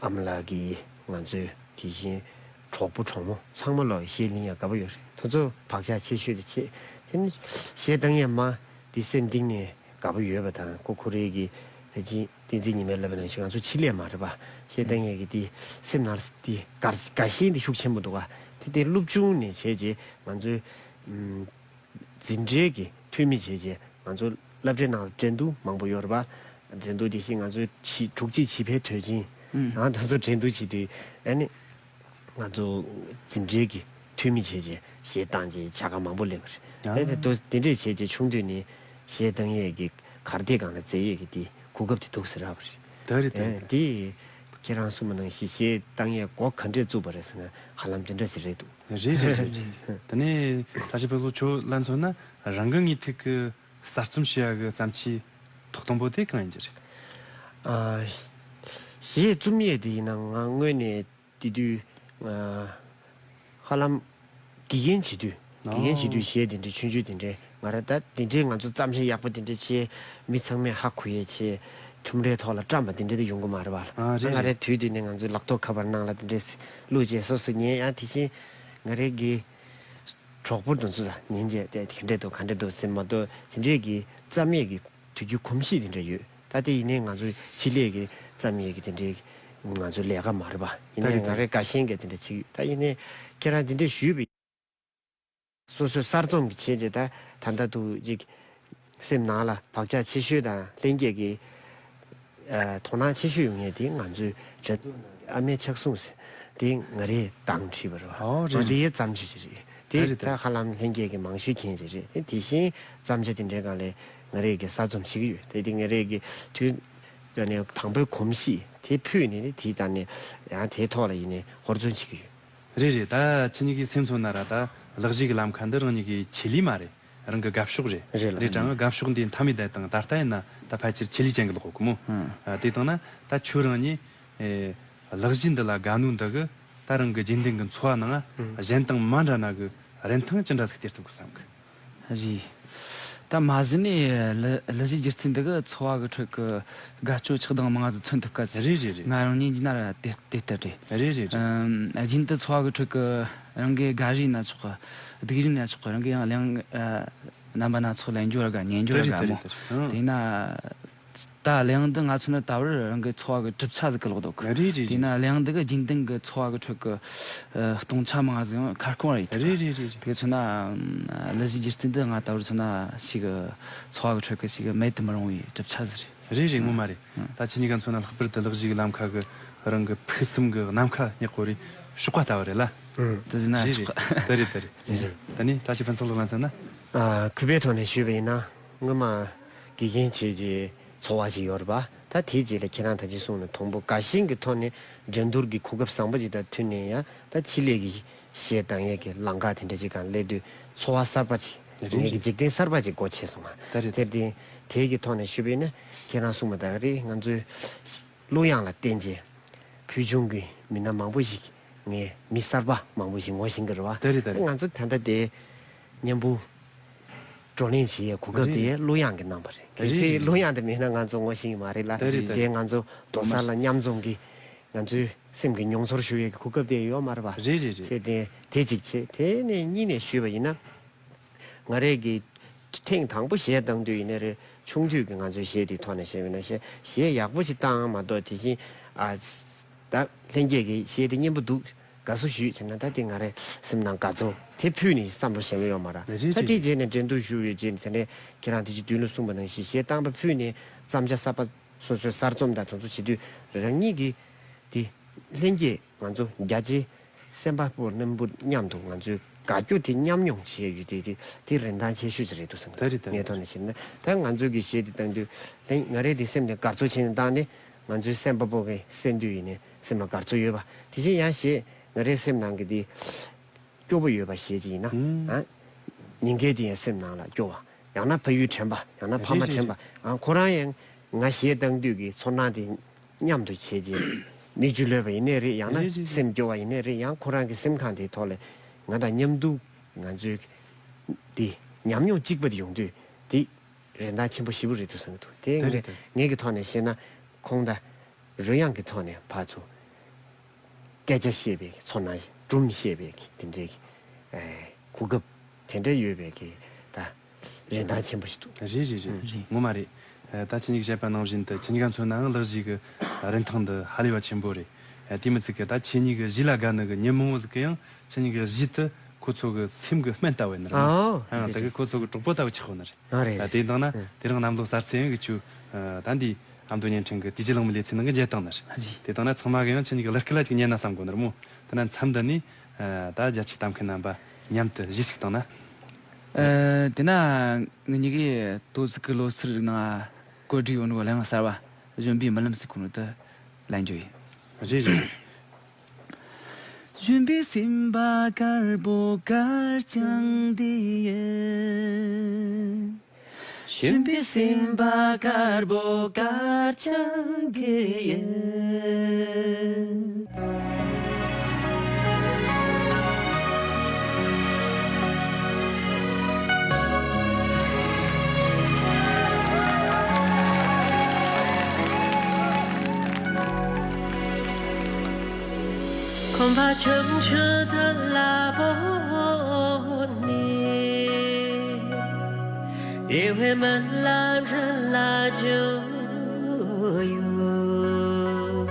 ཨ་མ་ལགས་ཀྱིས་ང་ཚོའི་དེ་བཞིན་གྲོགས་པོ་གྲོགས་མོ་ཚང་མ་ལ་གཞས་ལེན་ཡ་དགའ་པོ་ཡོད་རེད། དེ་ཚོ་བག་ཆགས་ཆེ་ཤོས་དེ་བྱེད། དེ་ནི་གཞས་བཏང་ཡ་མ་དེ་སེམས་གཏིང་ནས་དགའ་པོ་ཡོད་པ་དང་ཁོ་ཁོ་རེ་གི་ད་ཅི་བསྟན་འཛིན་ཉི་མས་ལབ་པ་ནང་བཞིན་ང་ཚོ་ཕྱི་ལས་མ་རེད་པ། གཞས་བཏང་ཡ་གི་དེ་སེམས་ནང་དེ་དགའ་དགའ་ཞེན་དེ་ཤུགས་ཆེན་པོ་འདུག་ག་དེ་དེ་སློབ་ཆུང་ནས་བྱས་རྗེས་ང་ཚོའི་ཨམ། འཛིན་གྲྭའི་གི་འཐུས་མི་བྱས་རྗེས་ང་ཚོ་སློབ་གྲྭའི་ནང་ལ་འགྲན་བསྡུར་མང་པོ་ཡོད་རེད་པ། འགྲན་བསྡུར་དེ་བཞིན་ང་ཚོའི་ཆེ་དྲུག་གཅིག་བྱིས་པའི་དུས་ཆེན་ཨང་དེ་ཚོ་འགྲན་བསྡུར་བྱེད་དུས་ཨ་ནི་ང་ཚོ་འཛིན་གྲྭའི་གི་འཐུས་མི་བྱས་རྗེས་གཞས་བཏང་རྗེས་བྱ་དགའ་མང་པོ་ལེན་པ་རེད། ཨ་ཨེ་དེ་དུས་དེ་འདྲས་བྱས་རྗེས་ཆུང་དུས་ནས་གཞས་བཏང་ཡས་ཀྱི་གར་སྟེགས་སྒང་ལ་འཛེགས་ཡས་ཀྱི་དེ་གོ་སྐབས་དེ་ཐུག་ཟེར་རག་པ་རེད། ད་རེད་ད་ཨེ་རེད། དེ་ཁྱེད་རང་གསུངས་པ་ནང་བཞིན་གཞས་བཏང་ཡས་འགོ་ག་འདྲས་བཙུགས་པ་རེད་ཟེར་ན་ཧ་ལམ་དེ་འདྲ་ཞིག་རེད་འདུག་རེད་རེད་རེད་རེད། དེ་ནས་བཀྲ་ཤིས་ཕུན་ཚོགས་ཁྱོད་ལ་མཚོན་ན་རང་གི་ངོས་ཐད་ཀྱི་གསར་རྩོམ་བྱེད་ཡ་གི་བརྩམས་ཆོས་ཐོག་དང་པོ་དེ་གང་ཡིན་གྱི་རེད། ཨ། གཞས་རྩོམ་ཡས་དེ་ཡིན་ན་ང་དངོས་གནས་དེ་དུས་ང་ཧ་ལམ་དགེ་རྒན་བྱེད་དུས་དགེ་རྒན་བྱེད་དུས་གཞས་དེ་འདྲའི་ཆུང་ཆུང་དེ་འདྲའི་ང་རང་ད་དེ་འདྲའི་ང་ཚོ་བརྩམས་ཆོས་ཡག་པོ་དེ་འདྲའི་བྱས་མི་ཚང་མས་ཧ་གོ་ཡས་བྱས་ཁྲོམ་རའི་ཐོག་ལ་བཀྲམ་པ་དེ་འདྲའི་དེ་ཡོང་གི་མ་རེད་པ། ཨ་རེད་ང་རེད། རེད་དུས་དེ་ནས་ང་ཚོའི་ལག་ཐོག་ཁ་པར་ནང་ལ་དེ་འདྲའི་བླུགས་བྱས་སོ་སོ་ཉན་ཡང་དེ་བཞིན་ང་རེ་གི་གྲོགས་པོ་དེ་ཚོ་ལ་ཉན་བྱས་དེ་ག་འདྲས་འདུག་ག་འདྲས་འདུག་ཟེར་མ་གཏོགས་དེ་འདྲས་ཀྱི་བརྩམས་ཡས་ཀྱི་དུས་རྒྱུན་གོམས་གཤིས་དེ་འདྲ་ཡོད། ད་དེ་ཡིན་ནའི་ང་ཚོ་ཕྱི་ལས་ཀྱི་བརྩམས་ཡས་ཀྱི་དེ་འདྲའི་ང་ཚོ་ལས་ཀ་མ་རེད་པ། ཡིན་ནའི་ད་རེད་ད་ང་རེ་དགའ་ཞེན་གྱི་དེ་འདྲ་ཅིག་ད་ཡིན་ནའི་ཁྱེད་རང་དེ་འདྲས་ཞུས་པའི་སོ་སོའི་གསར་རྩོམ་གྱི་བྱས་རྗེས་ད་ད་ལྟ་དུ་ཅིག་སེམས་ནང་ལ་བག་ཆགས་ཆེ་ཤོས་དང་ལྷན་སྐྱེས་ཀྱི་ཨ་དོ་སྣང་ཆེ་ཤོས་ཡོང་ཡས་དེ་ང་ཚོའི་འགྲན་བསྡུར་ནང་གི་ཨ་མའི་ཕྱག་ཟུང་ཟེར་དེ་ང་རེས་དང་བྲིས་པ་རེད་བ། ཨོ་རེད། ང་རེས་བརྩམས་ཆོས་ཅིག་རེད་དེ། རེད་ད་རེད། ཧ་ལམ་ལྷན་རྒྱས་ཀྱི་མང་ཤོས་མཁྱེན་ཅིག་རེད་དེ། དེ་བཞིན་བརྩམས་བྱ་དེ་འདྲའི་སྒང་ལས་ང་རེས་ཀྱི་གསར་རྩོམ་བྱེད་ཀྱི་ཡོད་དེ། དེ་ང་རེས་ཀྱི་དུས་ད་ནས་དང་པོའི་གོམས་གཤིས་དེ་ཕུད་ནས་ནི་དེ་ད་ནས་ཡང་དེའི་ཐོག་ལ་ཡིན་ནས་ཧོར་བརྩོན་བྱེད་ཀྱི་ཡོད། རེད་རེད། ད་ཁྱེད་གཉིས་ཀྱི་སེམས་མཚོན་ན་ར་ད་གླུ་གཞས་ཀྱི་ལམ་ཁ་འདི་རང་ཉིད་ཀྱི་ཆེད་ལས་མ་རེད། རང་གི་དགའ་ཕྱོགས་རེད། རེད་ལགས། རེད་དྲ་ང་དགའ་ཕྱོགས་འདི་མཐའ་མའི་བསྡད་དང་ད་ལྟ་ཡིན་ན་ད་ཕལ་ཆེར་ཆེད་ལས་ཅན་གྱི་ལོག་གི་མོ། ཨ་དེ་དང་ན་ད་ཁྱོད་རང་ཉིད་ཨེ་གླུ་གཞས་འདི་ལ་དགའ་ནོ་འདི་གི་ད་རང་གི་རྗེས་འདེད་གི་འཚོ་བ་ནང་ཨ་གཞན་དང་མ་འདྲ་ན་གི་རིན་ཐང་ཅི་འདྲ་ཟིག་སྟེར་ཐུབ་གི་བསམ་གི། རེད། ད་མ་གཞི་ནས་གླུ་གླུ་གཞས་སྒྱུ་རྩལ་འདི་གི་འཚོ་བ་གི་ཁྲོད་གི་དགའ་སྐྱོ་ཆགས་སྡང་མང་ང་ཟིག་མཚོན་ཐུབ་ག་ཟེར། རེད་རེད་རེད། ང་རང་ཉིད་ཀྱི་ན་ར་དེ་དེ་ལྟར་རེད། རེད་རེད་རེད། ཨམ་རྒྱུན་དུ་འཚོ་བ་གི་ཁྲོད་གི་རང་གི་དགའ་རིས་ན་ཆོག་གི་སྡུག་རིས་ན་ཆོག་གི་རང་གི་ཡང་གླེང་ཨ་རྣམ་པ་སྣ་ཚོགས་ལ་འགྱུར་བ་དགའ་ཉན་འགྱུར་བ་རེད་དགའ་རེད་མོ། རེད་རེད། ཨང་། དེས་ན་ད་གླེང་འདི་ང་ཚོ་ནི་ད་བར་རང་གི་འཚོ་བ་གི་གྲུབ་ཆ་ཟིག་གི་ལོག་འདུག་རེད་རེད་རེད། དེས་ན་གླེང་འདི་གི་རྒྱུན་ལྡན་གི་འཚོ་བ་གི་ཁྲོད་གི་ཨ་སྟོང་ཆ་མང་ཟིག་ཡང་ཁ་སྐོང་བ་ཡིན་ཐུབ། རེད་རེད་རེད་རེད། དེ་མཚོན་ན་ཨ་གླུ་གཞས་སྒྱུ་རྩལ་འདི་ང་ད་བར་མཚོན་ན་ཞིག་གི་འཚོ་བ་གི་ཁྲོད་གི་ཞིག་གི་མེད་དུ་མི་རུང་བའི་གྲུབ་ཆ་ཟིག་རེད། རེད་རེད། ངོ་མ་རེད། ཨང་། ད་ཁྱེད་གཉིས་ཀ་མཚོན་ན་ལྷག་པར་དུ་གླུ་གཞས་ཀྱི་ལམ་ཁ་གི་རང་གི་ཕུགས་བསམ་གི་ནམ་མཁའ་སྙེག་གོ་རེ་གཤོག་པ་ལྟ་བུ་རེད་ལ། ཨང་། དེ་ཟིན་ན་རེད་ཆོག་རེད། ད་རེད་ད་རེད། རེད་རེད། ད་ནི་བཀྲ་ཤིས་ཕུན་ཚོགས་ལགས་ལ་མཚོན་ན། ཨ་གུས་པའི་ཐོག་ནས་ཞུས་པ་ཡིན་ན་སྔོན་མ་དགེ་རྒན་བྱས་རྗེས་འཚོ་བ་ཞིག་ཡོད་རེད་པ། ད་དེའི་རྗེས་ལ་ཁྱེད་རང་ད་ཅི་གསུངས་ནས་དང་པོ་དགའ་ཞེན་གྱི་ཐོག་ནས་འགྲན་བསྡུར་གྱི་གོ་སྐབས་བཟང་པོ་ཅིག་དང་མཐུན་ནས་ཡང་ད་ཕྱི་ལས་ཀྱི་གཞས་བཏང་ཡས་ཀྱི་ལམ་ཁ་དེ་འདྲ་ཅིག་སྒང་སླེབས་དུས་འཚོ་བ་གསར་པ་ཅིག་རེད་ངེད་ཀྱི་རེད། འཇིག་རྟེན་གསར་པ་ཅིག་སྒོ་ཕྱེ་སོང་ང་། ད་རེད་ད་དེར་རེད། བརྟེན་དེའི་གི་ཐོག་ནས་ཞུས་པ་ཡིན་ན་ཁྱེད་རང་གསུངས་པ་ལྟར་རེད། ང་ཚོའི་གླུ་དབྱངས་ལ་བརྟེན་བྱས་བོད་ལྗོངས་ཀྱི་མི་སྣ་མང་པོ་ཞིག་ངས་མི་གསར་པ་མང་པོ་ཞིག་ངོ་ཤེས་ཀྱི་རེད་བ། ད་རེད་ད་རེད། ང་ཚོ་ད་ལྟ་དེ་མཉམ་པོ་བགྲོ་གླེང་བྱེད་ཡས་གོ་སྐབས་དེ་རེད། གླུ་དབྱངས་ཀྱི་རྣམ་པ་རེད། ད་རེད་གལ་སྲིད་ད་རེད། གླུ་དབྱངས་དེ་མེད་ན་ང་ཚོ་ངོ་ཤེས་ཀྱི་མ་རེད་ལ། ད་རེད་ད་དེ་རེད། ང་ཚོ་རྡོག་གསར་ལ་མཉམ་འཛོམས་ཀྱིས་ང་ཚོའི་སེམས་ཀྱི་མྱོང་ཚོར་ཞུ་ཡས་ཀྱི་གོ་སྐབས་དེ་ཡོད་མ་རེད་བ། རེད་རེད་རེད། ཚེ་དེ་དེ་གཅིག་བྱས་དེ་ནས་གཉིས་ནས་ཞུས་པ་ཡིན་ན། ང་རས་ཀྱི་ཐེངས་དང་པོ་གཞས་བཏང་དུས་ཡིན་ནའི་རེད། ཆུང་དུས་ཀྱི་ང་ཚོའི་གཞས་དེའི་ཐོག་ནས་བཤད་པ་ཡིན་ན་གཞས་གཞས་ཡག་པོ་ཞིག་བཏང་མ་གཏོགས་དེ་བཞིན་ཨ་ད་ལྷན་རྒྱས་ཀྱི་གཞས་དེ་སྙན་པོ་འདུག་དགའ་བསུ་ཞུས་བྱས་ན་ད་དེ་ང་རའི་སེམས་ནང་དགའ་ཚོར་དེ་ཕུད་ནས་བསམ་བློ་གཞན་པ་ཡོད་མ་རེད། རེད་ད་རེད་དེའི་རྗེས་ནས་འགྲན་བསྡུར་ཞུ་ཡོད་རྗེས་ནས་དེ་ནས་ཁྱེད་རང་དེ་ཅི་མདུན་ལ་གསུངས་པ་ནང་བཞིན་གཞས་བཏང་པ་ཕུད་ནས་བརྩམས་བྱ་གསར་པ་སོ་སོའི་གསར་རྩོམ་དང་དེ་ཚོ་བྱེད་དུས་རང་ཉིད་ཀྱི་དེ་ལྷན་རྒྱས་ང་ཚོ་རྒྱ་ཆེ་སེམས་པ་པོ་རྣམ་པོ་མཉམ་དུ་ང་ཚོའི་ དགའ་སྐྱོ་དེ་མཉམ་མྱོང་བྱས་ཡོད་དེ་དེ་དེ་རིན་ཐང་ཆེ་ཤོས་ཅིག་རེད་འདུག་བསམ་གི་འདུག་ད་རེད་ད་ངའི་རེད། ཐོག་ནས་བཤད་ན་ད་ང་ཚོ་གི་གཞས་དེ་བཏང་དུས་ལན་ང་རེ་དེ་སེམས་ནས་དགའ་ཚོར་བྱས་ནས་བཏང་ནས་ང་ཚོའི་སེམས་པ་པོ་གི་སེམས་འདུན་ཡིན་ནས་སེམས་ལ་དགའ་ཚོར་ཡོད་པ་དེ་བཞིན་ཡང་གཞས་ང་རེའི་སེམས་ནང་གི་དེ་སྐྱོ་པོ་ཡོད་པ་གཞས་ཅིག་ཡིན་ན། ཨང་། ཉིན་འགའི་དེ་ཡང་སེམས་ནང་ལ་སྐྱོ་བ། ཡང་ན་ཕ་ཡུལ་དྲན་པ། ཡང་ན་ཕ་མ་རེད་རེད་དྲན་པ། རེད། ཨང་། ཁོ་རང་ཡང་ང་གཞས་བཏང་དུས་ཀྱི་ཚོར་སྣང་དེ་མཉམ་དུ་བྱས་རྗེས་མིག་ཆུ་ལོས་པ་ཡིན་ནའི་རེད། ཡང་ན་རེད་རེད་རེད། སེམས་སྐྱོ་བ་ཡིན་ནའི་རེད། ཡང་ཁོ་རང་གི་སེམས་ཁམས་དེའི་ཐོག་ལ་ང་དང་མཉམ་དུ་ང་ཚོའི་དེ་ཉམས་མྱོང་གཅིག་པ་དེ་ཡོང་དུས་དེ་རིན་ཐང་ཆེན་པོ་ཞེ་པོ་རེད་འདུག་བསམ་གྱི་འདུག་དེ་དེ་ངས་རེད་དེ། ངས་ཀྱི་ཐོག་ནས་བཤད་ན་ཁོང་དང་རོལ་དབྱངས་ཀྱི་ཐོག་ནས་ཕར་ཚུར་སྐད་ཆ་བཤད་པའི་ཚོར་སྣང་སྒྲུང་བཤད་པའི་དེ་འདྲའི་གི་ཨེ་གོ་སྐབས་དེ་འདྲ་ཡོད་པའི་གི་ད་རིན་ཐང་ཆེན་པོ་ཞིག་འདུག་རེད་རེད་རེད། རེད། ངོ་མ་རེད། ཨ། ད་ཁྱེད་གཉིས་ཀྱིས་བཤད་པ་ནང་བཞིན་དུ་ཁྱེད་གཉིས་ཀ་མཚོན་ནའང་ལག་གཞས་ཀྱི་རིན་ཐང་འདི་ཧ་ལས་པ་ཆེན་པོ་རེད། ཨ། དེ་མི་ཚད་ཀྱི་ད་ཁྱེད་གཉིས་ཀྱི་གཞས་ལ་དགའ་ནི་གི་མྱི་མང་བོ་ཟིག་གིས་ཡང་ཁྱེད་གཉིས་ཀྱི་གཞས་དེ་ཁོ་ཚོ་གི་སེམས་ཀྱི་སྨན་ལྟ་བུ་ཡིན་ནི་རེད་མོ། ཨ། ཨ། རེད་ད་གི་རེད། ཁོ་ཚོ་གི་གྲོགས་པོ་ལྟ་བུ་ཆགས་ཡོད་ནི་རེད། ཨ། རེད་ཨ། རེད། དེ་དང་ན་ཨ། དེ་རིང་གནམ་ལོ་གསར་ཚེས་ཡང་གི་ཆུ། ཨ། ད་འདི་ཨ་མདོ་བརྙན་འཕྲིན་གི་དུས་ཀྱི་གླེང་མོལ་ལེ་ཚན་ནང་གི་མཇལ་སྟངས་ནི་རེད། རེད། དེ་དང་ན་ཚང་མ་གི་ཡང་ཁྱེད་གཉིས་ཀྱི་གླུ་སྐད་ལ་ཅིག་ཉན་ན་བསམ་གོ་ནི་རེད་མོ། དེ་ན་མཚམས་འདི་ནས་ཨ། ད་རྒྱ་ཆེའི་ལྟ་མཁན་རྣམ་པ་མཉམ་དུ་གཞས་ཤིག་བཏང་ན། ཨ། དེ་ན་ངེད་གཉིས་ཀྱིས་དོ་ཟིག་གི་ལོ་སར་ནང་གོ་སྒྲིག་ཡོད་ནོ་གླུ་དབྱངས་གསར་བ་གཞོན་པའི་རྨི་ལམ་ཟེར་གོ་ནོ་དེ་ལེན་རྒྱུ་ཡིན། རེད་རེད། གཞོན་པའི་སེམས་པ་དཀར་པོ་དཀར་རྐྱང་དེ་ཡིན། གཞོན་པའི་སེམས་པ་དཀར་པོ་དཀར་རྐྱང་དེ་ཡིན། ཁོམ་པ་ཆུང་ཆུང་དུ་ལ་བོར་ནས། རེ་བའི་རྨི་ལམ་རི་ལ་བརྗོད་ཡོད།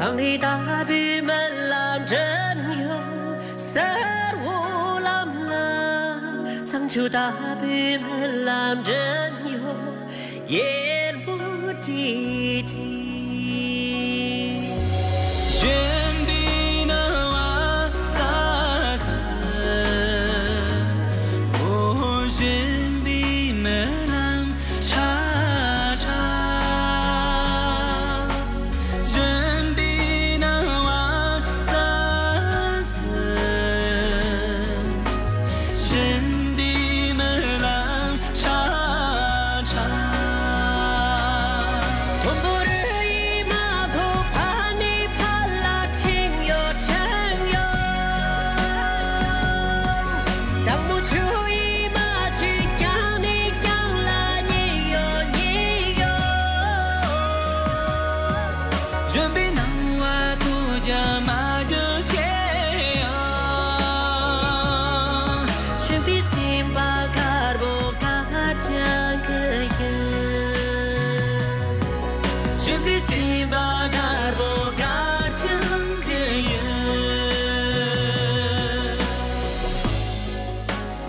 གངས་རི་ལྟ་བུའི་རྨི་ལམ་འདྲེན་ཡོད། སེར་བོ་ལམ་ལ། བྱང་ཆུབ་ལྟ་བུའི་རྨི་ལམ་འདྲེན་ཡོད། ཡེར་མོ་ཏི་ཏི། གཞོན་པའི་སྣང་བ་ས་ས། འོ་གཞོན་པའི་རྨི་ལམ་ཁྲ་ཁྲ། གཞོན་པའི་སྣང་བ་ས་ས། གཞོན་པའི་རྨི་ལམ་ཁྲ་ཁྲ། མཐོན་པོ་རི་ཡི་མ་གོ་ཕ་ནི་ཕ་ལ་ཁྲིད་ཡོད་ཁྲིད་ཡོད། གཙང་མོ་ཆུ་ཡི་མ་ཆུ་རྐྱང་ནི་རྐྱང་ལ་ཉེ་ཡོད་ཉེ་ཡོད། གཞོན་པའི་སྣང་བ་དོ་རྒྱ་མ་རྒྱུ་ཆེ་ཡང་། གཞོན་པའི་སེམས་པ་དཀར་པོ་དཀར་རྐྱང་གི་ཡིན། གཞོན་པའི་སེམས་པ་དཀར་པོ་དཀར་རྐྱང་གི་ཡིན།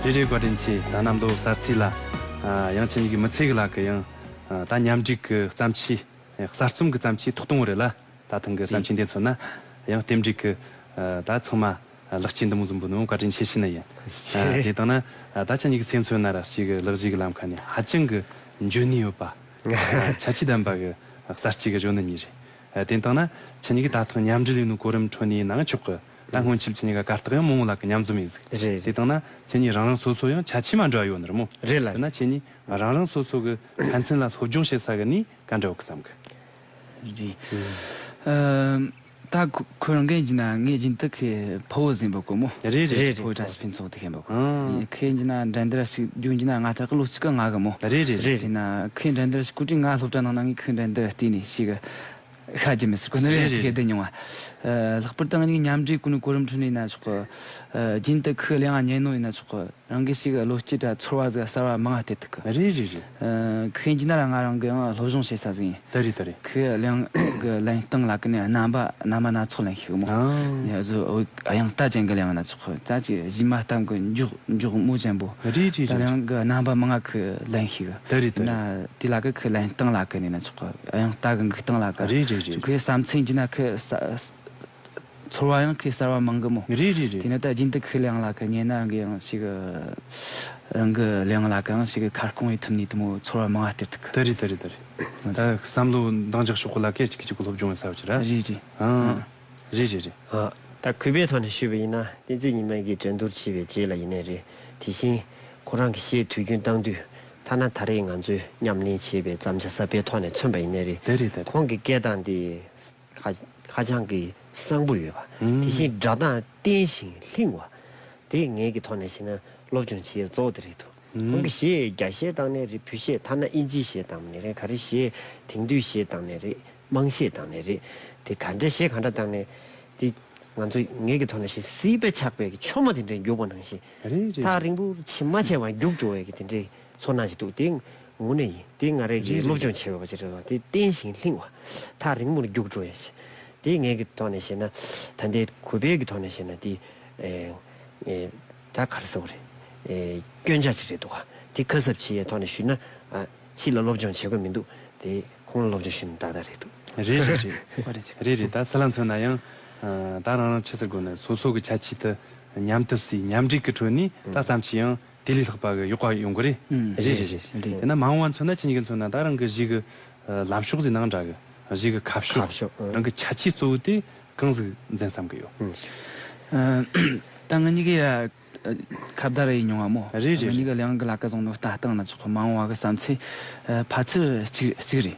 རེད་རེད། བཀའ་དྲིན་ཆེ། ད་གནམ་ལོ་གསར་ཚེས་ལ། ཨ། ཡང་ཁྱེད་གཉིས་ཀྱི་མི་ཚེ་གི་ལ་གི་ཡང་། ཨ། ད་མཉམ་འབྲེལ་གི་བརྩམས་ཆོས། གསར་རྩོམ་གྱི་བརྩམས་ཆོས་ཐོག་དང་པོ་རེད་ལ། ད་ཐེངས་ཀྱི་བརྩམས་ཆོས་འདི་མཚོན་ན། ཡང་རྟེན་འབྲེལ་གྱི། ཨ། ད་ཚང་མ་ལེགས་སྐྱེས་འདི་མོ་བཟང་པོ་ནོ་བཀའ་དྲིན་ཆེ་ཞུ་ནི་ཡིན། ཨ། དེ་དང་ན། ཨ། ད་ཁྱེད་གཉིས་ཀྱི་སེམས་མཚོན་ན་ར་ཞིག་གི་ལག་གཞས་ཀྱི་ལམ་ཁ་ནས་ཧ་ཅང་གི་འཇོན་ནུས་ཡོད་པ། ཁྱད་ཆོས་ལྡན་པ་གི་གསར་སྐྱེས་ཀྱི་གཞོན་ནུ་གཉིས་རེད། ཨ། དེ་དང་ན་ཁྱེད་གཉིས་ཀྱིས་ད་ཐེངས་མཉམ་འབྲེལ་ཡིན་ནོ་གོ་རིམ་ཁྲོད་ནས་ན་ཆོག་གི། ད་སྔོན་ཆད་ཁྱེད་གཉིས་ཀ་གར་སྟེགས་ཡང་མང་བོ་ལ་གི་མཉམ་འཛོམས་ཡིན་ཟིག་རེད། དེ་དང་ན་ཁྱེད་གཉིས་རང་རང་སོ་སོ་ཡང་ཁྱད་ཆོས་མ་འདྲ་བ་ཡོད་ནི་རེད་མོ། རེད་ལ། དེ་ན་ཁྱེད་གཉིས་རང་རང་སོ་སོ་གི་ཕན་ཚུན་ལ་སློབ་སྦྱོང་བྱེད་ས་གི་ནི་ག་འདྲ་བོ་གི་བསམ་གི། རེད། ཨ། ད་ཁོ་ཁོ་རང་གིས་ཡིན་ན་ངས་རྒྱུན་དུ་ཁོའི་ཕུ་བོ་ཟིག་ཡིན་པ་གོ་མོ། རེད་རེད། ཕུ་བོ་བཀྲ་ཤིས་ཕུན་ཚོགས་དེ་ཁེ་ཡིན་པ་གོ། ཨང་། ཁོས་ཡིན་ན་འགྲན་བསྡུར་ཞིག་རྒྱུ་ཡིན་ན་ང་ལྟར་གི་ལོ་གཅིག་གི་ང་གི་མོ། རེད་རེད་རེད། དེ་ན་ཁོས་འགྲན་བསྡུར་ཞིག་གོ་དུས་ང་སློབ་གྲྭ་ནང་ན་ངས་ཁོའི་འགྲན་བསྡུར་བལྟས་ནས་ཞིག་ཤ་རྒྱུ་མི་སྲིད་གོ་ནི་རེད། རེད་རེད། དེ་གི་བདེ་མྱོང་བ། ཨ། ལྷག་པར་དུ་ང་གཉིས་མཉམ་འབྲེལ་གོ་ནི་གོ་རིམ་ཁྲོད་ནས་ན་ཆོག་གི། ཨ། རྒྱུན་དུ་ཁོའི་གླུ་དབྱངས་ཉན་ནོ་ཡིན་ན་ཆོག་གི། རང་གིས་ཞིག་བློ་སྐྱེད་དྲ་ཚོར་བ་ཟིག་གསར་བ་མང་ང་སྟེར་ཐུབ་གི། རེད་རེད་རེད། ཨ། ཁོས་ཡིན་ན་ར་ང་རང་གི་ཡང་སློབ་སྦྱོང་བྱེད་ས་ཟིག་ཡིན། ད་རེད་ད་རེད། ཁོའི་གླུ་དབྱངས་གི་ལེན་སྟངས་ལ་ཀི་ནས་རྣམ་པ་རྣམ་པ་སྣ་ཚོགས་ལེན་ཤེས་གི་མོ། ཨ། ནས་བཟོ་དབྱངས་རྟ་ཅན་གི་གླུ་དབྱངས་སྣ་ཚོགས་ད་ཅིག་གཞས་མ་གཏམ་གི་མགྱོགས་མགྱོགས་མོ་ཅན་པོ། རེད་རེད་ད་རེད། གླུ་དབྱངས་གི་རྣམ་པ་མང་ང་ཁོས་ལེན་ཤེས་གི། ད་རེད་ད་རེད། ན་དེ་ལ་ཀི་ཁོའི་ལེན་སྟངས་ལ་ཀི་ནས་སྣ་ཚོགས་གི་དབྱངས་རྟ་གི་འགུག་སྟངས་ལ་ཀི། རེད་རེད་རེད། ཁོའི་བསམ་ཚུལ་ཡིན་ན་ཁོས། ཚོར་བ་ཡང་ཁོས་གསར་བ་མང་གི་མོ། རེད་རེད་རེད། དེ་ནས་ད་རྒྱུན་དུ་ཁོའི་གླུ་དབྱངས་ལ་ཁ་ཉན་ན་རང་གི་ཡང་ཞིག་རང་གི་གླུ་དབྱངས་ལ་ཁ་ཡང་ཞིག་ཁ་སྐོང་ཡི་ཐུབ་ནི་དེ་མོ་ཚོར་བ་མང་བ་སྟེར་ཐུབ་གི། དེ་རེད་དེ་རེད་དེ་རེད། ད་བསམ་བློ་འདང་རྒྱག་ཤོག་གི་ལ་ཁ་ཅིག་གི་ཅིག་གི་སློབ་སྦྱོང་ཡིན་ས་བ་ཅི་ར། རེད་རེད། ཨང་། རེད་རེད་རེད། ཨ། ད་གུས་པའི་ཐོག་ནས་ཞུས་པ་ཡིན་ན་བསྟན་འཛིན་ཉི་མ་གིས་འགྲན་བསྡུར་བྱས་པའི་རྗེས་ལ་ཡིན་ནའི་རེད། དེ་བཞིན་ཁོ་རང་གི་གཞས་དུས་རྒྱུན་བཏང་དུས་ཐ་ན་ད་རེས་ང་ཚོས་མཉམ་ལེན་བྱས་པའི་བརྩམས་བྱ་གསར་པའི་ཐོག་ནས་མཚོན་པ་ཡིན་ནའི་རེད། དེ་རེད་དེ་རེད། ཁོང་གི་སྐད་གདངས་དེ་ཧ་ཧ་ཅང་གི་གསང་པོ་ཡོད་པ། ཨང་། དེ་བཞིན་སྒྲ་གདངས་བརྟན་ཞིང་ལྷིང་བ། དེ་ངེད་ཀྱི་ཐོག་ནས་བཤད་ན་སློབ་སྦྱོང་བྱེད་ཡས་གཙོ་བོ་དེ་རེད་འདུག་ཨང་། ཁོང་གི་གཞས་རྒྱ་གཞས་བཏང་ནའི་རེད། བོད་གཞས་ཐ་ན་དབྱིན་ཇིའི་གཞས་བཏང་ནའི་རེད། ག་རེ་གཞས་དེང་དུས་གཞས་བཏང་ནའི་རེད། དམངས་གཞས་བཏང་ནའི་རེད། དེ་ག་འདྲ་གཞས་ག་འདྲ་བཏང་ནའི་དེ་ང་ཚོ་ངེད་ཀྱི་ཐོག་ནས་བཤད་སྲིད་པའི་ཆགས་པའི་གི་ཆོ་མ་དེ་འདྲའི་མགྱོགས་པོ་ནང་བཞིན། རེད་རེད། ཐག་རིང་པོ་ཕྱིན་མ་ཆད་པ་རྒྱུགས་འགྲོ་བའི་གི་དེ་འདྲའི་ཚོར་སྣང་ཞིག་འདུག་དེ་དངོས་གནས་ཡིན། དེ་ང་རང་གིས་རེད་རེད། སློབ་སྦྱོང་བྱས་པ་ཅིག་རེད་བ། དེ་བརྟན་ཞིང་ལྷིང་བ། ཐག་རིང་པོར་རྒྱུགས་འགྲོ་ཡ་ཞིག་དེ་ངེད་ཀྱི་ཐོག་ནས་བཤད་ན་ད་ལྟའི་གུས་པའི་གི་ཐོག་ནས་བཤད་ན་དེ་ཨེ་ཨེ་ད་ག་རེ་ཟེར་དགོས་རེད། ཨེ་སྐྱོན་ཆ་ཅིག་རེད་འདུག་ག་དེ་ཁ་གསབ་བྱེད་ཡའི་ཐོག་ནས་ཞུས་ན། ཨ་ཕྱི་ལ་སློབ་སྦྱོང་བྱེད་དགོས་མི་འདུག་དེ་ཁོང་ལ་སློབ་སྦྱོང་ཞུས་ན་ཏག་ཏག་རེད་འདུག་རེད་རེད་རེད། ཨོ་རེད་རེད། རེད་རེད། ད་སུ་ལ་མཚོན་ན་ཡང་ཨ་ད་རང་རང་ཆི་ཟེར་དགོས་ན་སོ་སོ་གི་ཁྱད་ཆོས་དེ་མཉམ་དུ་བསྲེས་མཉམ་འདྲེས་ཀྱི་ཁྲོད་ནས་ད་ཨང་། བསམ་ཆེ་ཡང་དེ་ལས་ལྷག་པ་གི་ཡག་པ་ཡོང་གི་རེད། ཨང་། རེད་རེད་རེད། རེད། དེ་ན་མ་འོངས་པ་མཚོན་ན་ཁྱེད་གཉིས་ཀྱི་མཚོན་ན་ད་རང་གི་གཞས་གི་ཨ་ལམ་ཕྱོགས་ཟེར་ནའང་འདྲ་གི། གཞས་གི་ཁ་ཕྱོགས། ཁ་ཕྱོགས། ཨང་། རང་གི་ཁྱད་ཆོས་གཙོ་བོ་དེ་གང་ཟིག་འཛིན་བསམ་གི་ཡོད། ཨང་། ཨ་ད་ང་གཉིས་ཀྱི་ཡ་ཁ་བརྡ་རེ་ཡིན་མྱོང་བ་མོ། རེད་རེད། ང་གཉིས་ཀྱི་གླུ་དབྱངས་ཀྱི་ལ་ཁ་བཟུང་ནོ་ལྟ་སྟངས་ན་ཆོག་གི། མ་འོངས་པ་གི་བསམ་ཚུལ་ཨ་ཕལ་ཆེར་གཅིག་གཅིག་རེད།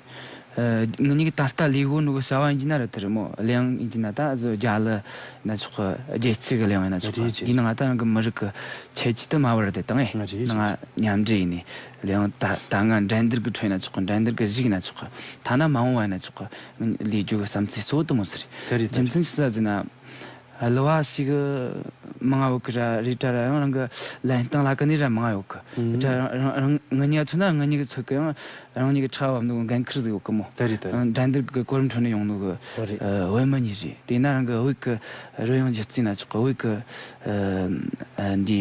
ཨ་ང་གཉིས་ཀྱི་ད་ལྟ་ལས་གོ་ནོ་གི་བྱ་བ་ཡིན་གྱི་ན་རེད་དེ་རེད་མོ། གླུ་དབྱངས་ཡིན་གྱི་ན་ད་གཟོད་རྒྱ་གླུ་ན་ཆོག་གི། རྒྱལ་སྤྱི་གི་གླུ་དབྱངས་ཡིན་ན་ཆོག་གི། རེད་རེད། དེའི་ནང་ད་རང་གི་མི་རིགས་ཀྱི་ཁྱད་ཆོས་དེ་མ་བར་དེ་བཏང་ངས། རེད་རེད། ནང་མཉམ་འབྲེལ་ཡིན་ནས་གླུ་དབྱངས་ད་ད་ང་འགྲན་བསྡུར་གི་ཁྲོད་ན་ཆོག་གི། འགྲན་བསྡུར་གི་གཞུག་ན་ཆོག་གི། ཐ་ན་མ་འོངས་པ་ན་ཆོག་གི། ལས་རྒྱུ་གི་བསམ་ཚུལ་གཙོ་བོ་དེ་མོ་ཟེར། དེ་རེད་དེ་རྒྱུ་རེད། མཚན་ཅི་ཟེར་ཟེར་ན། གླུ་བ་ཞིག་མང་ང་ཡོད་གི་ར་རེད་དྲ་ར། ཡང་རང་གི་ལན་སྟངས་ལ་ཀ་ནི་ར་མང་ང་ཡོད་གི། ཨང་། དྲ་རང་རང་ང་གཉིས་མཚོན་ན་ང་གཉིས་གི་ཚོད་གི་ཡང་རང་གཉིས་གི་ཁྲ་བ་འདུག་འགན་ཁུར་ཟིག་ཡོད་གི་མོ། དེ་རེད་དེ་རེད། འགྲན་བསྡུར་གི་གོ་རིམ་ཁྲོད་ནས་ཡོང་ནོ་གི། ཨོ་རེད། ཨ་བོད་མི་གཉིས་རེད། དེ་ན་རང་གི་བོད་གི་རོལ་དབྱངས་སྒྱུ་རྩལ་ན་ཆོག་གི། བོད་གི་ཨ་ཨ་འདི་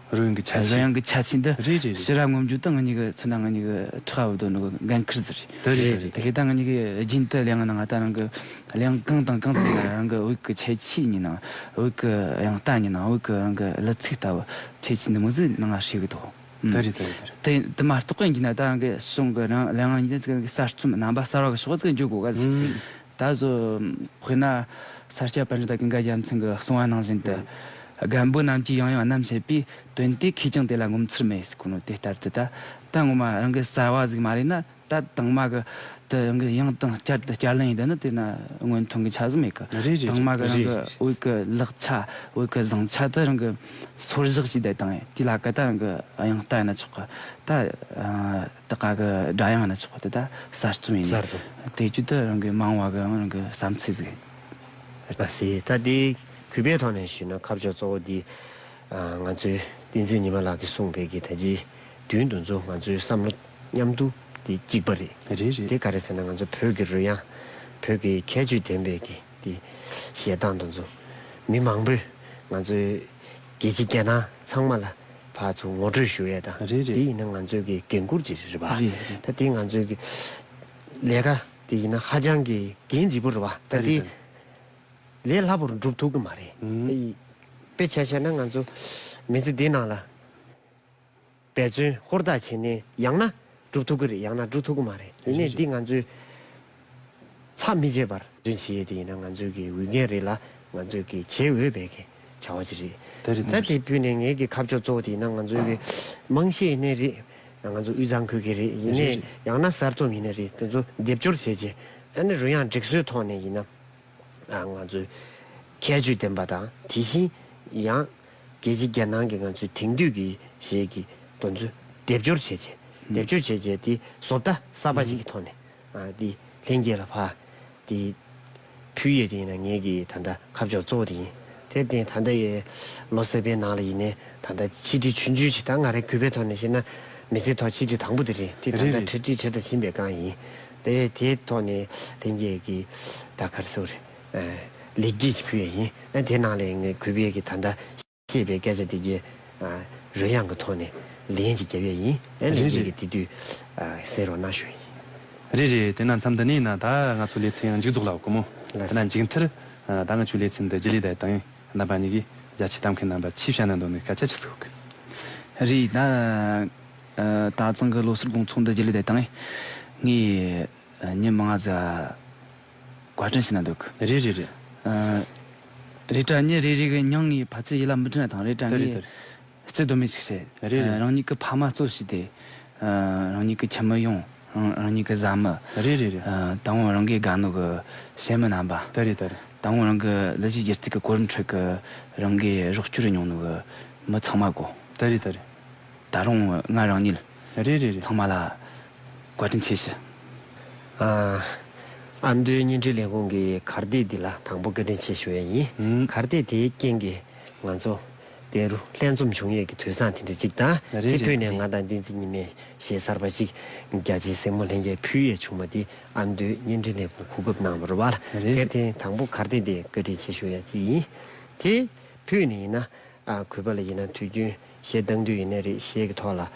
རོལ་དབྱངས་གི་ཆ་ཆེན། རོལ་དབྱངས་གི་ཆ་ཆེན་འདི། རེད་རེད་རེད། ཕྱི་ར་ངོམ་རྒྱུ་དང་ང་གཉིས་གི་མཚོན་ན་ང་གཉིས་གི་ཁྲ་བ་འདུག་ནོ་གི་འགན་ཁུར་ཟིག་རེད། དེ་རེད་དེ་རེད། དེ་གི་ད་ང་གཉིས་གི་རྒྱུན་དུ་གླུ་དབྱངས་ནང་ང་ད་རང་གི་གླུ་དབྱངས་གང་དང་གང་དང་ཡིན་ན་རང་གི་བོད་གི་ཁྱད་ཆོས་ཡིན་ནའང་བོད་གི་དབྱངས་རྟ་ཡིན་ནའང་བོད་གི་རང་གི་གླུ་ཚིག་ལྟ་བུ་ཁྱད་ཆོས་འདི་མོ་ཟིག་ནང་ང་ཧྲིལ་གི་འདུག་ཨུམ། དེ་རེད་དེ་རེད་དེ་རེད། དེ་དེ་མ་གཏོགས་ཡིན་གྱི་ན་ད་རང་གི་གཞུང་གི་རང་གླུ་དབྱངས་ཡིན་ན་ཅིག་གི་གསར་རྩོམ་རྣམ་པ་གསར་བ་གི་ཕྱོགས་ཅིག་འཇུག་དགོས་ག་ཟིག་ཨུམ། ད་གཟོད་དཔེར་ན་ས་སྐྱ་པཎྜི་ཏ་ཀུན་དགའ་རྒྱལ་མཚན་གི་གསུང་བ་ནང་བཞིན་དུ། ཨུམ། རྒན་པོ་རྣམས་ཀྱིས་ཡང་ཡང་རྣམ་བཤད་པའི་དོན་དེ་མཁས་ཀྱང་དེ་ལ་ངོ་མཚར་མེད་ཟེར་གོ་ནོ་དེ་ལྟར་དུ་ད་ད་ངོ་མ་རང་གི་གསར་བ་ཟིག་མ་རེད་ན། ད་དང་མ་གི་དེ་རང་གི་དབྱངས་དང་བསྐྱར་དུ་བསྐྱར་ལེན་ཡིན་ད་ནི་དེ་ན་སྔོན་ཐོན་གི་ཆ་ཟིག་མེད་གི། རེད་རེད་རེད། དང་མ་གི་རང་གི་རེད་རེད། བོད་གི་ལག་ཆ་བོད་གི་བཟང་ཆ་དེ་རང་གི་སོར་བཞག་བྱས་བསྡད་བཏང་ཡིན། དེ་ལ་ཀ་ད་རང་གི་དབྱངས་རྟ་ཡིན་ན་ཆོག་གི། ད་ཨ་ད་ཀ་གི་སྒྲ་དབྱངས་ཡིན་ན་ཆོག་གི། དེ་ད་གསར་རྩོམ་ཡིན་ནི། གསར་རྩོམ། དེ་བརྒྱུད་དུ་རང་གི་མ་འོངས་པ་གི་རང་གི་བསམ་ཚུལ་ཟིག་ཡིན། ལགས་སེ། ད་དེ་གུས་པའི་ཐོག་ནས་ཞུས་ན་ཁ་ཕྱོགས་གཙོ་བོ་དེ་ཨ་ང་ཚོའི་བསྟན་འཛིན་ཉི་མ་ལགས་ཀྱིས་གསུངས་པའི་གི་ད་ཅི་དུས་འདི་ཚོ་ང་ཚོའི་བསམ་བློ་མཉམ་དུ་དེ་གཅིག་པ་རེད། རེད་རེད། དེ་ག་རེ་ཟེར་ན་ང་ཚོ་བོད་ཀྱི་རོལ་དབྱངས་བོད་ཀྱི་ཁྱད་ཆོས་ལྡན་པའི་གི་དེ་གཞས་གདངས་དེ་ཚོ་མི་མང་པོས་ང་ཚོའི་རྒྱལ་སྤྱི་རྒྱལ་ནང་ཚང་མ་ལ་ཕར་ཚུར་ངོ་སྤྲོད་ཞུ་ཡས་དང་། རེད་རེད། དེ་ཡིན་ན་ང་ཚོའི་གི་འགན་ཁུར་ཅིག་རེད་པ། རེད་རེད། ད་དེ་ང་ཚོའི་གི་ལས་ཀ་དེ་ཡིན་ན་ཧ་ཅང་གི་འགན་ལྗིད་པོ་རེད་པ། ད་རེད་དེ་རེད། ལས་སླ་པོར་འགྲུབ་ཐུབ་ཀྱི་མ་རེད། ཨུམ། དཔེ་ཆ་བཞག་ན་ང་ཚོ་མི་ཚེ་འདི་ནང་ལ་འབད་བརྩོན་ཧུར་ཐག་བྱས་ནས་ཡང་ན་འགྲུབ་ཐུབ་ཀྱི་རེད། ཡང་ན་འགྲུབ་ཐུབ་ཀྱི་མ་རེད། ཡིན་ནའི་རེད་འདི་ང་ཚོས་མཚམས་མི་ཆད་པར་འབད་བརྩོན་བྱེད་ཡས་དེ་ཡིན་ན་ང་ཚོའི་གི་འོས་འགན་རེད་ལ་ང་ཚོས་གི་བྱེད་འོས་པའི་གི་བྱ་བ་ཅིག་རེད། དེ་རེད། ད་དེ་དེ་རེད། ཕུལ་ནས་ངའི་གི་ཁ་ཕྱོགས་གཙོ་བོ་དེ་ཡིན་ན་ང་ཚོའི་གི་དམངས་གཞས་ཡིན་ནའི་རེད། ང་ཚོ་དབུས་གཙང་ཁུལ་གྱི་རེད། ཡིན་ནའི་རེད་རེད། ཡང་ན་གསར་རྩོམ་ཡིན་ནའི་རེད། དེ་ཚོ་སྡེབ་སྦྱོར་བྱས་རྗེས་ཨ་ནི་རོལ་དབྱངས་སྒྲིག་སྲོལ་ཐོག་ནས་ཡིན་ན། ང་ཚོའི་ཁྱད་ཆོས་ལྡན་པ་དང་དེ་བཞིན་ཡང་རྒྱལ་སྤྱི་རྒྱལ་ནང་གི་ང་ཚོའི་དེང་དུས་ཀྱི་གཞས་ཀྱི་དོན་ཚུལ་སྡེབ་སྦྱོར་བྱས་རྗེས། སྡེབ་སྦྱོར་བྱས་རྗེས་དེ་བཟོ་ལྟ་གསར་པ་ཞིག་གི་ཐོག་ནས་ཨ་དེ་ལྷན་རྒྱས་ལ་ཕར་དེ་ཕུལ་ཡས་དེ་ཡིན་ན་ངེད་ཀྱི་ད་ལྟ་ཁ་ཕྱོགས་གཙོ་བོ་དེ་ཡིན། དེར་བརྟེན་ད་ལྟ་ཡི་ལོ་གསར་པའི་ནང་ལ་ཡིན་ནའི་ད་ལྟ་ཆིག་སྒྲིལ་ཆུང་ཆུང་ཞིག་ད་ང་རའི་གུས་པའི་ཐོག་ནས་བཤད་ན་མི་ཚེའི་ཐོག་ཆིག་སྒྲིལ་དང་པོ་དེ་རེད། དེ་ད་རེད་ལྟ་རེད། ཁྲིག་ཁྲིག་བྱེད་དང་བཞིན་པའི་སྒང་ཡིན། དེ་དེའི་ཐོག་ནས་ལྷན་རྒྱས་ཀྱི་ད་ག་རེ་ཟེར་དགོས་རེད། ཨ་ལེགས་སྐྱེས་ཤིག་ཕུལ་ཡས་ཡིན། ཨ་དེ་ནང་ལས་ངས་གུས་པའི་གི་ད་ལྟ་བཤད་པའི་སྐད་ཆ་དེ་གའི་ཨ་རོལ་དབྱངས་ཀྱི་ཐོག་ནས་ལན་ཅིག་རྒྱབ་ཡས་ཡིན། ཨ་རེད་ལེགས་སྐྱེས་རེད། ཀྱི་དེ་དུས་ཨ་གསན་རོགས་གནང་ཞུ་ཡས་ཡིན། རེད་རེད། དེ་ན་མཚམས་འདི་ནས་ན་ད་ང་ཚོ་ལེ་ཚན་ཡང་མཇུག་རྫོགས་ལ་འོ་ཀོ་མོ། ལགས་དེ་ན་མཇུག་མཐར་ ད་ང་ཚོའི་ལེ་ཚན་འདི་རྒྱུན་ལས་བསྡད་དང་། རྣམ་པ་གཉིས་ཀྱིས་རྒྱ་ཆེའི་ལྟ་མཁན་རྣམ་པ་ཆེས་བཤད་ན་འདོད་ནི་སྐད་ཆ་ཆི་ཟིག་ཡོད་གི། རེད་ད། ད་ཚང་གི་ལོ་གསར་དགོང་ཚོགས་འདི་རྒྱུན་ལས་བསྡད་དང་། ངས་ཉི་མ་ང་ཟ་བཀའ་དྲིན་ཞུ་ན་འདོད་གི། རེད་རེད་རེད། རེད་དྲ་ཉི་རེ་རེ་གི་མྱིང་ངས་ཕལ་ཆེར་ཡིད་ལ་མི་དྲན་ན་ཐང་། རེད་དྲ་ད་རེད་ད་ངས་རེད། རྩིས་གཏོད་མི་ཞིག་བྱས། རེད་རེད། རང་ཉིད་ཀྱི་ཕ་མ་གཙོ་བྱས་ཏེ། རང་ཉིད་ཀྱི་ཁྱིམ་མི་ཡོངས། རང་རང་ཉིད་ཀྱི་བཟའ་མི། རེད་རེད་རེད། ད་འོང་རང་གི་དགའ་ནོ་གི་གཤེད་མི་རྣམ་པ། ད་རེད་ད་རེད། ད་འོང་རང་གི་ལི་གཞིས་སྒྱུ་རྩལ་གྱི་གོ་རིམ་ཁྲོད་ཀྱི་རང་གི་རོགས་སྐྱོར་མྱོང་ནོ་གི་མི་ཚང་མ་གོ། ད་རེད་ད་རེད། ད་རུང་ང་རང་ཉིད། རེད་རེད་རེད། ཚང་མ་ལ་བཀའ་དྲིན་ཆེ་ཞུ། ཨ། ཨ་མདོའི་བརྙན་འཕྲིན་ལས་ཁུངས་ཀྱི་གར་སྟེགས་འདི་ལ་དང་པོ་བཀའ་དྲིན་ཆེ་ཞུ་ཡ་ཡིན། ཨུམ། གར་སྟེགས་དེའི་རྐྱེན་གྱིས་ང་ཚོ་དེ་རུ་ལྷན་འཛོམས་བྱུང་ཡས་ཀྱི་དུས་བཟང་དེ་འདྲ་ཅིག་དང་། རེད་དེ་རེད་དུས་ནས་རེད། ང་དང་བསྟན་འཛིན་ཉི་མས་གཞས་གསར་པ་ཅིག་རྒྱ་ཆེའི་གཟིགས་མོ་ལྷན་རྒྱས་ཕུལ་ཡས་བྱུང་བ་དེ་ཨ་མདོའི་བརྙན་འཕྲིན་ལས་ཁུངས་གོ་སྐབས་གནང་བ་རེད་བ། རེད། དེར་བརྟེན་དང་པོ་གར་སྟེགས་དེ་བཀའ་དྲིན་ཆེ་ཞུ་ཡ་ཅིག་ཡིན། དེ་ཕུལ་ནས་ཡིན་ན། ཨ། གུས་པ་ལ་ཡིན་ན་དུས་རྒྱུན་གཞས་གཏང་དུས་ཡིན་ནའི་རེད། གཞས་ཀྱི་ཐོག་ལ་ཨ་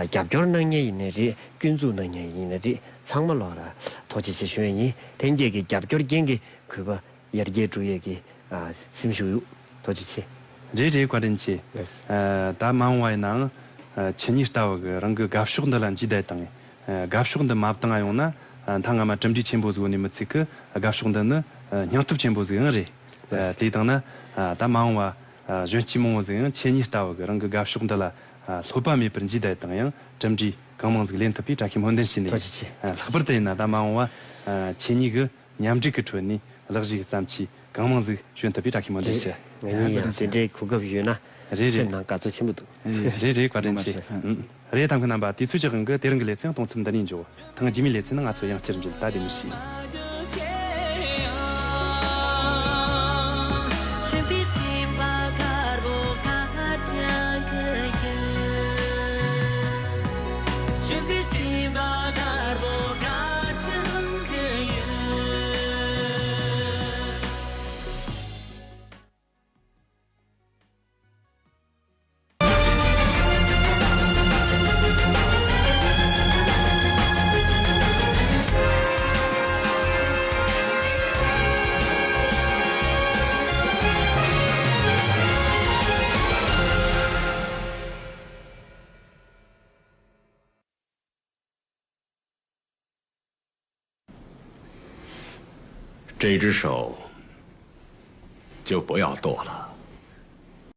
རྒྱབ་སྐྱོར་གནང་མཁན་ཡིན་ནའི་རེད། སྐྱོན་འཛུགས་གནང་མཁན་ཡིན་ནའི་རེད། ཚང་མ་ལོག་ལ་ཐུགས་རྗེ་ཆེ་ཞུ་ཡ་ཡིན། ལྷན་རྒྱས་ཀྱི་རྒྱབ་སྐྱོར་རྐྱེན་གྱིས་གུས་པ་ཡར་རྒྱས་འགྲོ་ཡས་ཀྱི་ཨ་སེམས་ཤུགས་ཡོད། ཐུགས་རྗེ་ཆེ། རེད་རེད། བཀའ་དྲིན་ཆེ། ལགས། ཨ། ད་མ་འོངས་པ་ཡིན་ནའང་ཨ་ཁྱེད་གཉིས་ལྟ་བུ་གི་རང་གི་དགའ་ཕྱོགས་འདི་ལ་འཇུས་བསྡད་དང་། ཨ། དགའ་ཕྱོགས་འདི་མ་བཏང་ཡོང་ན། ཨ། ད་སྔ་མ་གྲུབ་འབྲས་ཆེན་པོ་ཟིག་ཡོད་ནི་མི་ཚད་གི། དགའ་ཕྱོགས་འདི་ནི་ཨ་སྙིང་སྟོབས་ཆེན་པོ་ཟིག་ཡང་རེད། ཨ། དེ་བཏང་ན་ཨ་ད་མ་འོངས་པ་ཨ་གཞོན་སྐྱེས་མང་བོ་ཟིག་ཡང་ཁྱེད་གཉིས་ལྟ་བུ་གི་རང་གི་དགའ་ཕྱོགས་འདི་ལ་ཨ་ལྷོད་པ་མེད་པར་འཇུས་བསྡད་དང་། ཡང་གྲུབ་འབྲས་གང་མང་ཟིག་ལེན་ཐུབ་པའི་བཀྲ་ཤིས་སྨོན་འདུན་ཞུས་ནས། ཐུགས་རྗེ་ཆེ། ཨ། ལྷག་པར་དུ་ཡིན་ན་ད་མ་འོངས་པ་ཨ་ཁྱེད་གཉིས་གི་མཉམ་འབྲེལ་གྱི་ཁྲོད་ནས་གླུ་གཞས་བརྩམས་ཆོས་གང་མང་ཟིག་བྱོན་ཐུབ་པའི་བཀྲ་ཤིས་སྨོན་འདུན་ཞུ། རེད། ངེད་གཉིས་ཡང་དེ་འདྲའི་གོ་སྐབས་ཡོད་ན། རེད་རེད། སེམས་ནང་དགའ་ཚོར་ཆེན་པོ་འདུག། རེད་རེད། བཀའ་དྲིན་ཆེ། ཡོད་མ་རེད། ཨུམ། རེད། ཐང་གི་རྣམ་པ། དུས་ཚོད་ཀྱི་དབང་གིས་དེ་རིང་གི་ལེ་ཚན་གཏོང་མཚམས་འདི་ནས་འཇོག། ཐེངས་རྗེས་མའི་ལེ་ཚན་ནང་ང་ཚོ་ཡང་བསྐྱར་མཇལ། ད་བདེ་མོ་བྱོས།